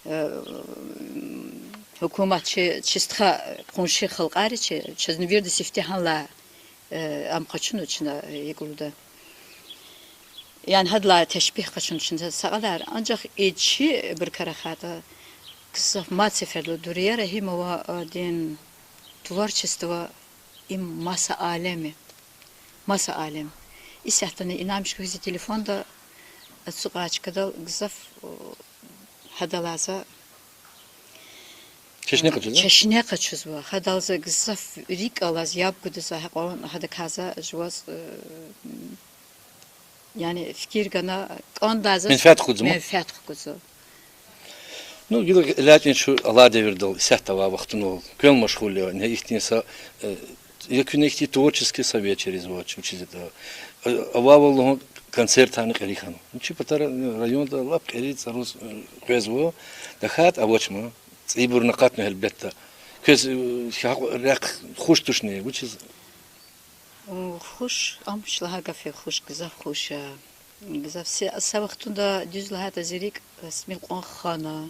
э, гьукумат чи, чи стха, къунши халкьари чи, чазни вирида сифте гьанлай, э, ам къачуна чна, э, икӀ лугьуда. Яни гьадалай тешпигь къачуна чна са кьадар. Анжах и чи, ибурукай рахайтӀа, гзаф мад сеферда лугьуда, Дурия Рагьимовадин творчество, им маса алем я. Маса алем. Исятдани инанмиш хьухь, зи телефонда ацукьай чкадал гзаф, о, гьадалай за чешне къачузва? Чешне къачузва. Гьадал за гзаф рикӀ алаз, яб гуда за, гьакьван гьадакай за жуваз, э, яни фикир гана кӀандай заз. Менфят хкудзава ма? Менфят хкудзава. Ну, гила элячӀин чун алай девирдал, исятда авай вахтундал квел машгъул я, не ихьтин са, э, я куьне ихьтин творческий совет чиризвач, вучиз ятӀа, э, авайвал лугьун, концертарни кьери хьанва. Чи патара, э, районда лап кьери цӀаруз, э, къвезва, тахьайтӀа авач ма, цӀийибурни акъатна гьелбетда. Квез, э, гьакӀ рехъ хуш тушни, вучиз? Хуш, ам вуч лагьай гаф я, хуш, гзаф хуш я. Гзаф се-, са вахтунда дуьз лагьайтӀа зи рикӀ, э, симил кьван хана.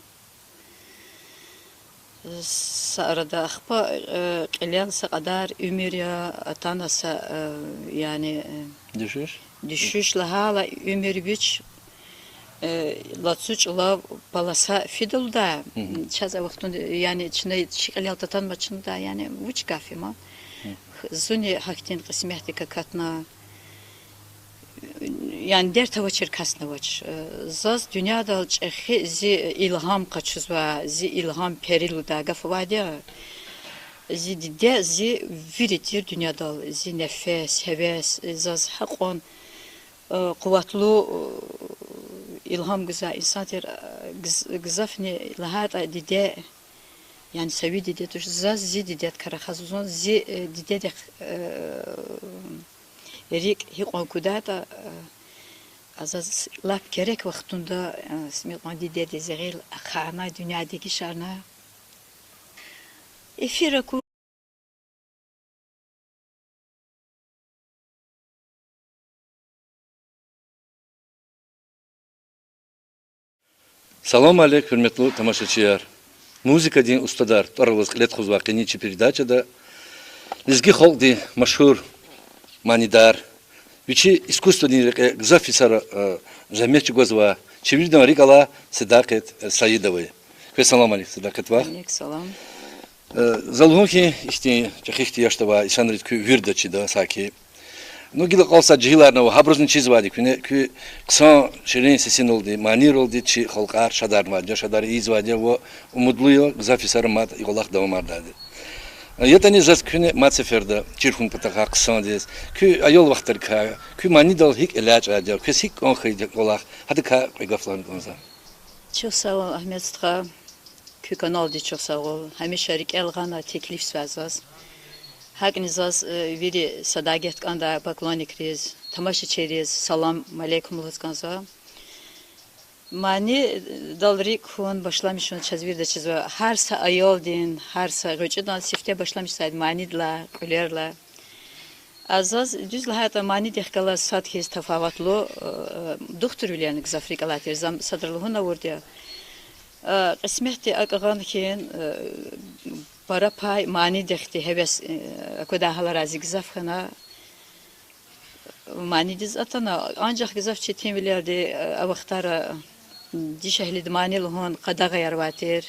Са арада ахпа, э, кьилел са кьадар уьмуьр я, атана са, э, яни, э, дуьшуьш? Дуьшуьш лагьайла уьмуьр вич, э, лацу чӀулав полоса фидалда, чаз а вахтунда, яни чна чи кьилел татанмачнада, яни вуч гаф я ма. Зунни гьахьтин кьисметдик акатна. Яни дерт авачир касни авач. Э, заз дуьньядал чӀехи зи илгьам къачузвай, зи илгьам пери лугьудай гаф авайди я. Зи диде зи вири тир дуьньядал, зи нефес, гьевес, заз гьакьван, э, къуватлу, э, илгьам гузвай инсан тир, э, гз-, гзафни лагьайтӀа диде, яни са ви диде туш, заз зи дидедикай рахазва зун, зи, э, дидедихъ, э, рикӀ гьикьван кудайтӀа, э, а заз лап герек вахтунда, э, симил кьван дидедиз гъил ахъайна, дуьнья дегишарна. Эфир аку. Салам алейк, гьуьрметлу тамашачияр! Музыкадин устадар тӀвар алаз кьиле тухузвай къенин чи передачада лезги халкьдин машгьур манидар, вичи искусстводин рекье гзаф йисара, э, зегьмет чӀугвазвай, чи виридан рикӀ алай Седакъет, э, Саидова я. Квез салам алейк, Седакъет вах. Алейк салам. Э, за лугьун хьи, ихьтин чӀехи ихтияж авай инсанриз куьн вирида чида саки. Ну, гила акьалтзавай жегьиларни ава, гьабурузни чизвайди куьне, куьн хъсан ширин сесиналди, манийралди чи халкьар шадарнавайди я, шадар ийизвайди я ва умудлу я, гзаф йисара мад и кӀвалах давамардайди. Э, ятӀани заз куьне мад сеферда чир хьун патахъай хъсандиз, куь аял вахтарикай, куь манидал гьикӀ элячӀайди я, квез гьикӀ кӀан хьайиди я кӀвалах, гьадакай кьве гаф лагьана кӀанзава. Чухсагъул, Агьмед стха, куь каналдиз чухсагъул, гьамиша рикӀел гъана теклифзавай заз. ГьакӀни заз, э, вири са дагет кӀандай поклонникриз, тамашачийриз салам алейкум лугьуз кӀанзава. Манидал рикӀ хьун башламишун чаз вирида чизва. Гьар са аялдин, гьар са гъвечӀидан сифте башламишзавайди манидилай, кьуьлерилай. А заз, дуьз лагьайтӀа, манидихъ галаз сад хьиз тафаватлу, э, духтурвилерни гзаф рикӀ алай тир, зам садра лугьун авурди я. Э, кьисметди акӀ гъана хьи, э, пара пай манидихъди гьевес, э, аквадай гьаларай зи гзаф хьана. Манидиз атана, анжах гзаф четинвилерди, э, а вахтара дишегьлиди мани лугьун къадагъаяр авай тир.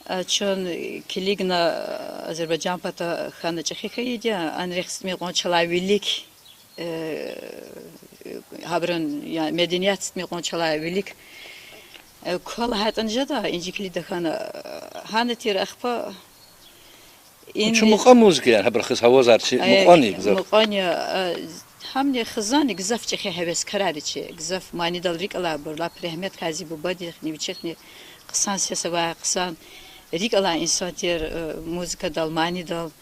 А, чун килигна, Азербайжан пата хьана чӀехи хьайиди я, анрихъ ситмикьван чалай вилик, э, гьабурун, я, меденият ситмикьван чалай вилик, э, ква лагьайтӀани жеда, инжиклида хьана, гьана тир ахпа. Чун мукьва музыка, яни, гьабурухъ хьиз гьавазар чи мукьвани гзаф. Мукьвани, э, гьамни хизанни гзаф чӀехи гьевескарар я чи, гзаф манидал рикӀ алайбур, лап регьмет кьазва бубадихъни, вичихъни хъсан сес авай, хъсан рикӀ алай инсан тир, э, музыкадал, манидал.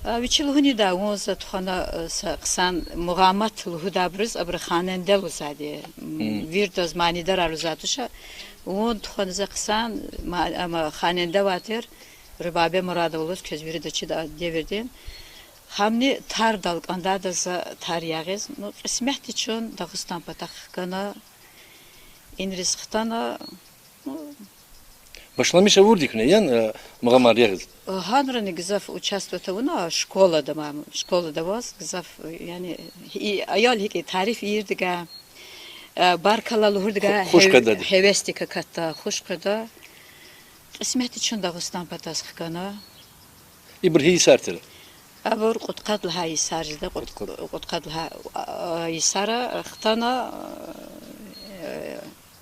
А, вичи лугьунидай вун за тухвана, э, са хъсан мугъамат лугьудайбуруз, абуру ханенде лугьузвайди, м, виридаз манидарар лугьузвай туш. Вун тухвана за хъсан ма-, ама ханенде авай тир, Рубабе Мурадова лугьуз, квез вирида чида а девирдин. Гьамни тардал кӀандайда за тар ягъиз. Ну, кьисметди чун Дагъустан патахъ хкана, инриз хтана, ну, башламиш авурди я куьне, яни, э, мугъамар ягъиз? Гьанрани гзаф участвовать авуна школада, мам, школада аваз гзаф, яни, и аял гьикӀ тариф ийирди гьа, э, баркалла лугьурди гьа, хуш къведа, гьевесдик акатда, хуш къведа. Кьисметди чун Дагъустан патаз хкана. Ибур гьи йисар тир? Абур кьудкъад лагьай йисар жеда, кьуд-, кьудкъад лагьай, а, йисара хтана, э,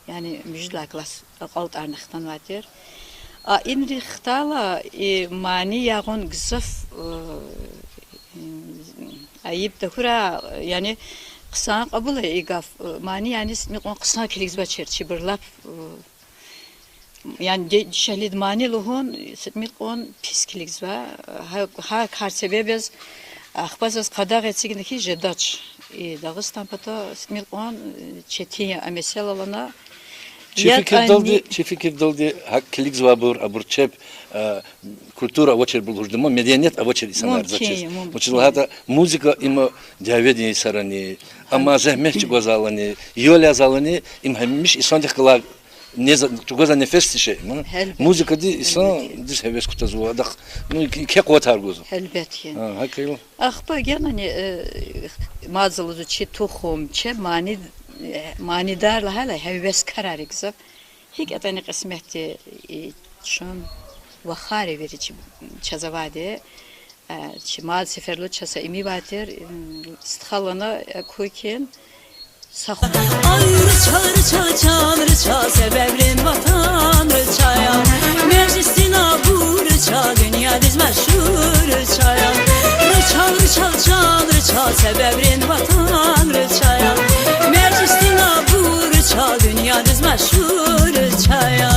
яни муьжуьд лагьай класс акьалтӀарна хтанвай тир. А инрихъ хтайла, и мани ягъун гзаф, э, айиб тахьурай, яни хъсан кьабул ая и гаф, э, мани яни ситмикьван хъсан килигзавачир чибур лап, э, яни ди-, дишегьлиди мани лугьун ситмикьван пис килигзава. Гьа-, гьа кар себеб яз, ахпа заз къадагъа эцигна хьи, жедач. И Дагъустан пата ситмикьван, э, четин я а месэла лагьана. Чи фикирдалди, чи фикирдалди, гьакӀ килигзавайбур, абур чеб, э, культура авачирбур лугьуз жеда, меденият авачир инсанар заз чиз. Мумкин я, мумкин я. Вучиз лагьайтӀа музыка им дяведин йисарани, амма зегьмет чӀугвазвайлани, ял язавайлани, им гьамиша инсандихъ галай нез-, чӀугвазвай нефес тир шей, ма? Гьелбетда. Музыкади инсандиз гьевес кутазва, адахъ, ну, еке къуватар гузва. Гьелбетда. Гьа, гьакӀ хьайила. Ахпа генани, э, мад за лугьузва, чи тухум, чи мани-, э, манидар лагьайла, гьевескарар я гзаф. ГьикӀ ятӀани кьисметди, и, чун вахар я вири чи-, чаз авайди. Э, чи мад сеферлу чаз са ими авай тир, м, стхалана, э, куькин, са ху-, Ай, руча, руча, чан руча, себебрин ватан руча я. Межлисдин абур руча, дуьньядиз машгьур руча я. Руча, руча, чан руча, себебрин ватан руча я. Межлисдин абур руча, дуьньядиз машгьур руча я.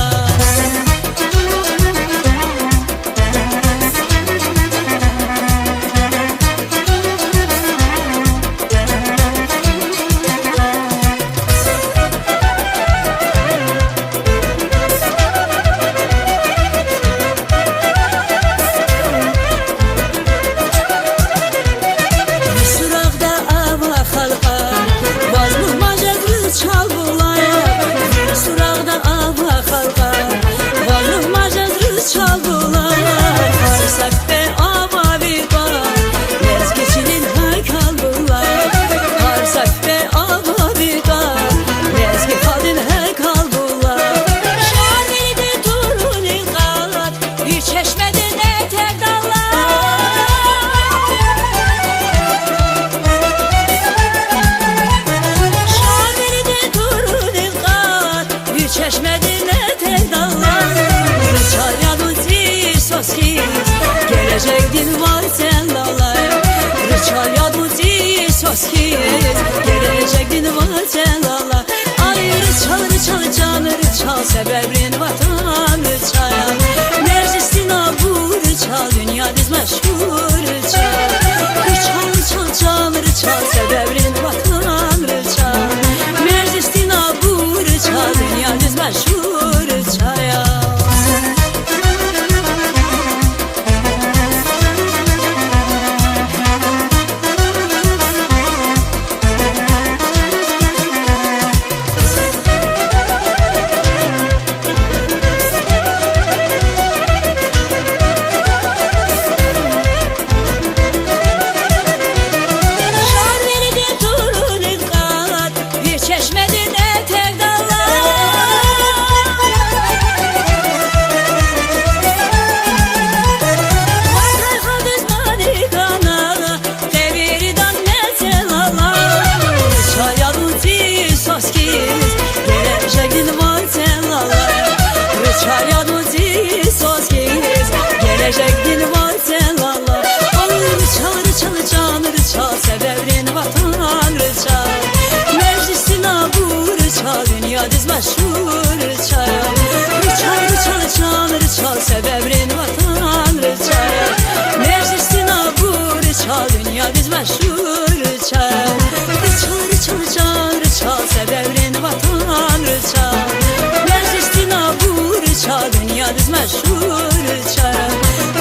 Сурагъда ава халкьар, ваз лугьмаз жез ручал булаяр. Сурагъда ава халкьар, ваз лугьмаз жез ручал булаяр. Гьар са куьпӀе ава ви тӀвар, лезги чилин гьайкал булаяр. Гьар са куьпӀе ава ви тӀвар, лезги халкьдин гьайкал булаяр. Шарвилиди турун илкъат, ви чешмедин этер далай. Шарвилиди турун илкъат, ви чешмедин этер далай. Ручал яд вун цӀийи сос хьиз, гележегдин вацӀен лалай. Ручал яд вун цӀийи сос хьиз, гележегдин вацӀен лалай. Ай, ручал, ручал, чан ручал, себебрин ватан руча я. Межлисдин абур руча, дуьньядиз машгьур руча. Ручал, ручал, чан руча, себебрин ватан руча. Межлисдин абур руча,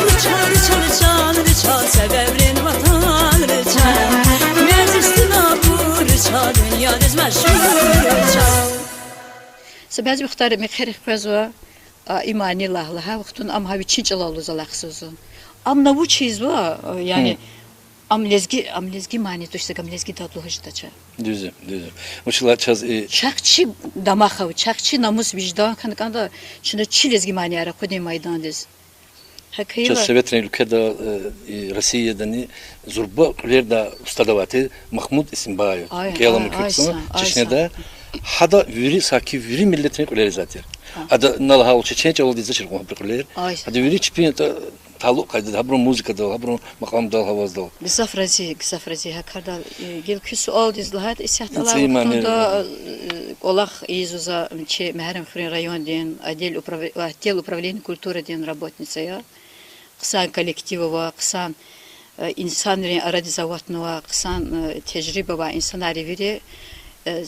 Руча, руча, руча, себебрин ватан руча. Мез истина пур руча, дуьньядиз машгьур руча. Са бязи вахтара мехъерихъ къвезва, а, и мани лагь, лагьай вахтунда ам гьа вичин чӀалал лугьуз алахъзава зун. Ам на вуч ийизва, а, яни, ам лезги, ам лезги мани туш, ам лезги дад лугьуз жедач. Дуьз я, дуьз я. Вучиз лагьайтӀа чаз и чахъ чи дамах ава, чахъ чи намус, виждан хьана кӀанда, чна чи лезги манияр акъудин майдандиз. Гьакӏ хьайила, чаз Советрин уьлкведа, э, и Россиядани зурба кьуьлердай устад авай тир Махмуд Исимбаев, ай, кӀелама ай, куьцун, ай, Чечняда. Гьада вири, саки вири миллетрин кьуьлер ийизвай тир. Ада на лагьайвал чечен чӀалалди ийизвачир кьван гьабурун кьуьлер. Гьада вири чпин та-, талукь къайдада, гьабурун музыкадал, гьабурун макьамдал, гьаваздал. Гзаф рази, гзаф рази гьа кардал. Э, гила куь суалдиз лагьайтӀа, исятда алай вахтунда, э, кӀвалах ийизва за чи Мегьарамдхуьруьн райондин отдел управ-, отдел управления культурадин работница я. Хъсан коллектив ава, хъсан, э, инсанрин арадиз аватнавай, хъсан, э, тежриба авай инсанар вири, э,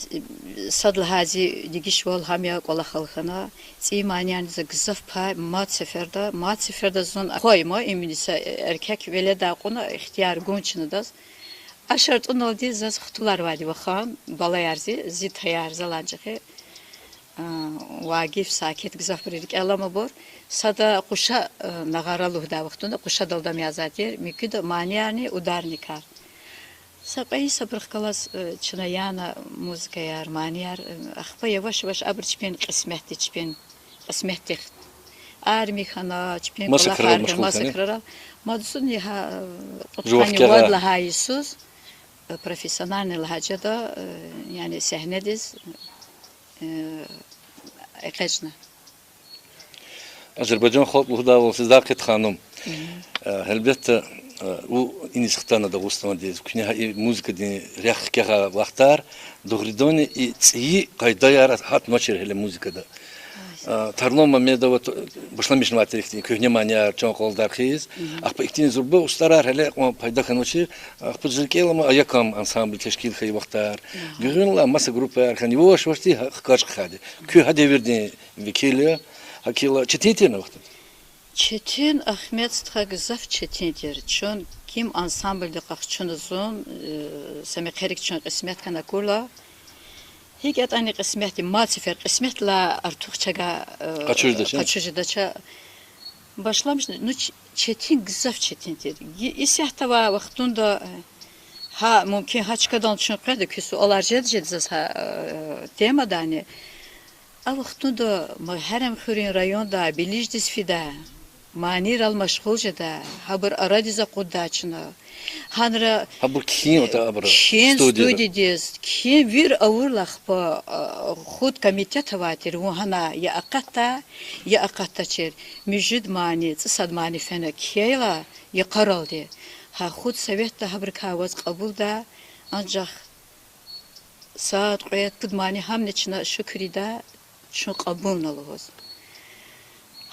сад лагьай зи дегишвал гьам я, кӀвалахал хьана. ЦӀийи маниярни за гзаф пай мад сеферда, мад сеферда зун ахвай ма, имни са, э, эркек веледай кьуна ихтияр гун чна адаз. А шартӀуналди заз хтулар авайди вахан, балаяр зи, зи таяр, залан чӀехи, а, Вагиф, Сакит, гзафбур рикӀел аламайбур. Сада Къуша, а, нагъара лугьудай вахтунда Къушадал дам язавай тир, муькуьда маниярни ударникар. Са кьве йис абурухъ галаз, э, чна яна музыкаяр, манияр, э, ахпа яваш-яваш абуру чпин кьисметди, чпин кьисметдихъ арми хьана, чпин кӀвалахар хьана, маса крарал. Мад зунни гьа, э, кьудкъанни вад лагьай йисуз, э, профессиональный лагьай жеда, э, яни сегьнедиз, э, экъечӀна. Азербайжан халкь лугьудайвал, Сизакъет ханум, э, гьелбетда, э, вун иниз хтана Дагъустандиз, куьне гьа и музыкадин рехъ хкягъай вахтар, дугъриданни и цӀийи къайдаяр гьатнавачир гьеле музыкада. Э, Тарлан Мамедова башламишнавай тир ихьтин куьгьне манияр, чан къвалдар хъийиз. Ахпа ихьтин зурба устӀарар гьеле кьван пайда хьанвачир. Ахпа зи рикӀел алама, Аякам ансамбль тешкил хьайи вахтар. Гуьгъуьнлай маса группаяр хьана, яваш-явашди гьа хкаж хъхьайди. Куьн гьа девирдин векил я, гьакӀ хьайила четин тирни а вахтунда? Четин, Агьмед стха, гзаф четин тир. Чун ким ансамбльдихъ къахчуна зун, э, са мехъерик чун кьисмет хьана акурла. ГьикӀ ятӀани кьисметди, мад сефер кьисметдилай артух чага, э, къачуз жедач. Башламишна, ну, ч-, четин, гзаф четин тир. Исятда авай вахтунда, э, гьа, мумкин, гьа чкадал чун къведа, куь суалар жед-жед заз гьа, э, темадани. А вахтунда Мегьарамдхуьруьн районда Билиждиз фида, манийрал машгъул жеда, гьабур арадиз акъуддай чна. Гьанра, гьабур кхьин, э, студиядиз, кхьин вир авурла ахпа, э, худ комитет авай тир, вун гьана я акъатда, я акъатдачир. Муьжуьд мани, цӀусад мани фена кхьейла йикъаралди. Гьа худ советда гьабурукай аваз кьабулда, анжах сад, кьвед, пуд мани гьамни чна шукур ийида, чун кьабулна лугьуз.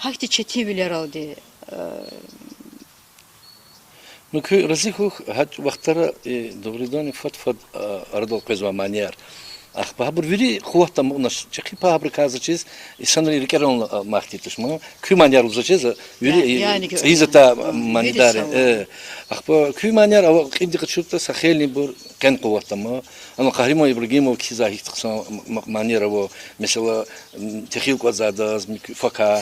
Гьахьтин четинвилералди, э, Ну, куьн рази хьухь, гьа вахтара, э, дугъриданни фад-фад, а, арадал къвезвай манияр. Ахпа гьабур вири къуватда амукьнач, чӀехи пай гьабурукай заз чиз, инсанрин рикӀерални, а, мягький туш ман. Куь манияр лугьузвачиз, вири, э, цӀийиз атай манидар, э. Ахпа куь манияр ава кьилди къачуртӀа, са хейлинбур къени къуватда ама. Ана Къагьриман Ибрагьимов кхьизвай гьихьтин хъсан м-, м-, манияр ава, месела, м, техил кӀватӀзавайдаз, муькуь фака,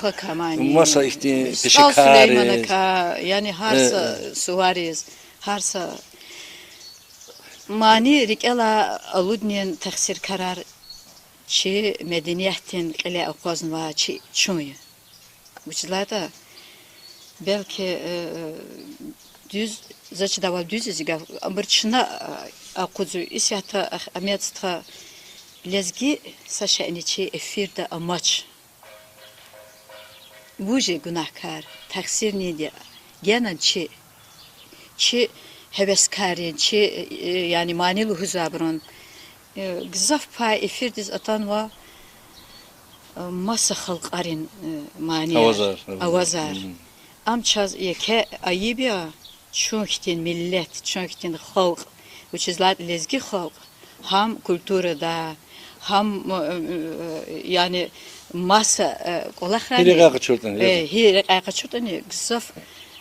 маса ихьтин пешекарриз, Сулейманакай, яни гьар са сувариз, гьар са мани рикӀелай алуднин тахсиркарар чи медениятдин кьиле акъвазнавай чи чун я. Вучиз лагьайтӀа, белки, э, дуьз, заз чидайвал дуьз я зи гаф, абур чна, э, акъудзава, исятда, Агьмед стха, лезги са шейни чи эфирда амач. Вуж я гунагькар, тахсир неда? Генани чи, чи гьевескаррин, чи, э, яни мани лугьузвайбурун, э, гзаф пай эфирдиз атанва, э, маса халкьарин, э, манияр, авазар. Ам чаз еке айиб я, чун хьтин миллет, чун хьтин халкь, вучиз лагьайтӀа лезги халкь гьам культурада, гьам, э, э, яни, Маса кӀвалахрани, гьи рекьяй къачуртӀани гзаф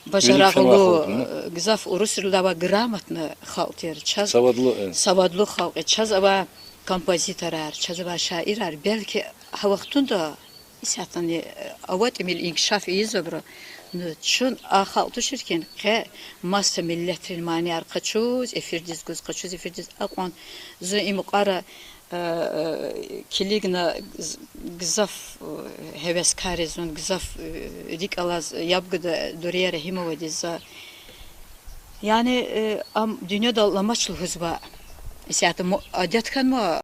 бажарагълу, гзаф урусрилай авай грамотный халкь тир. Чаз савадлу халкь я, чаз авай композиторар, чаз авай шаирар, белки гьа вахтунда исятдани авай тӀимил инкишаф ийиз абуру, ну, чун а халкь тушир хьи, къе маса миллетрин манияр къачуз, эфирдиз гуз, къачуз эфирдиз акьван, зун и мукьвара килигна, гзаф гьевескар я зун, гзаф рикӀ алаз яб гуда Дурия Рагьимовадиз за. Яни ам дуьньядал аламач лугьузва, исятда адет хьанва.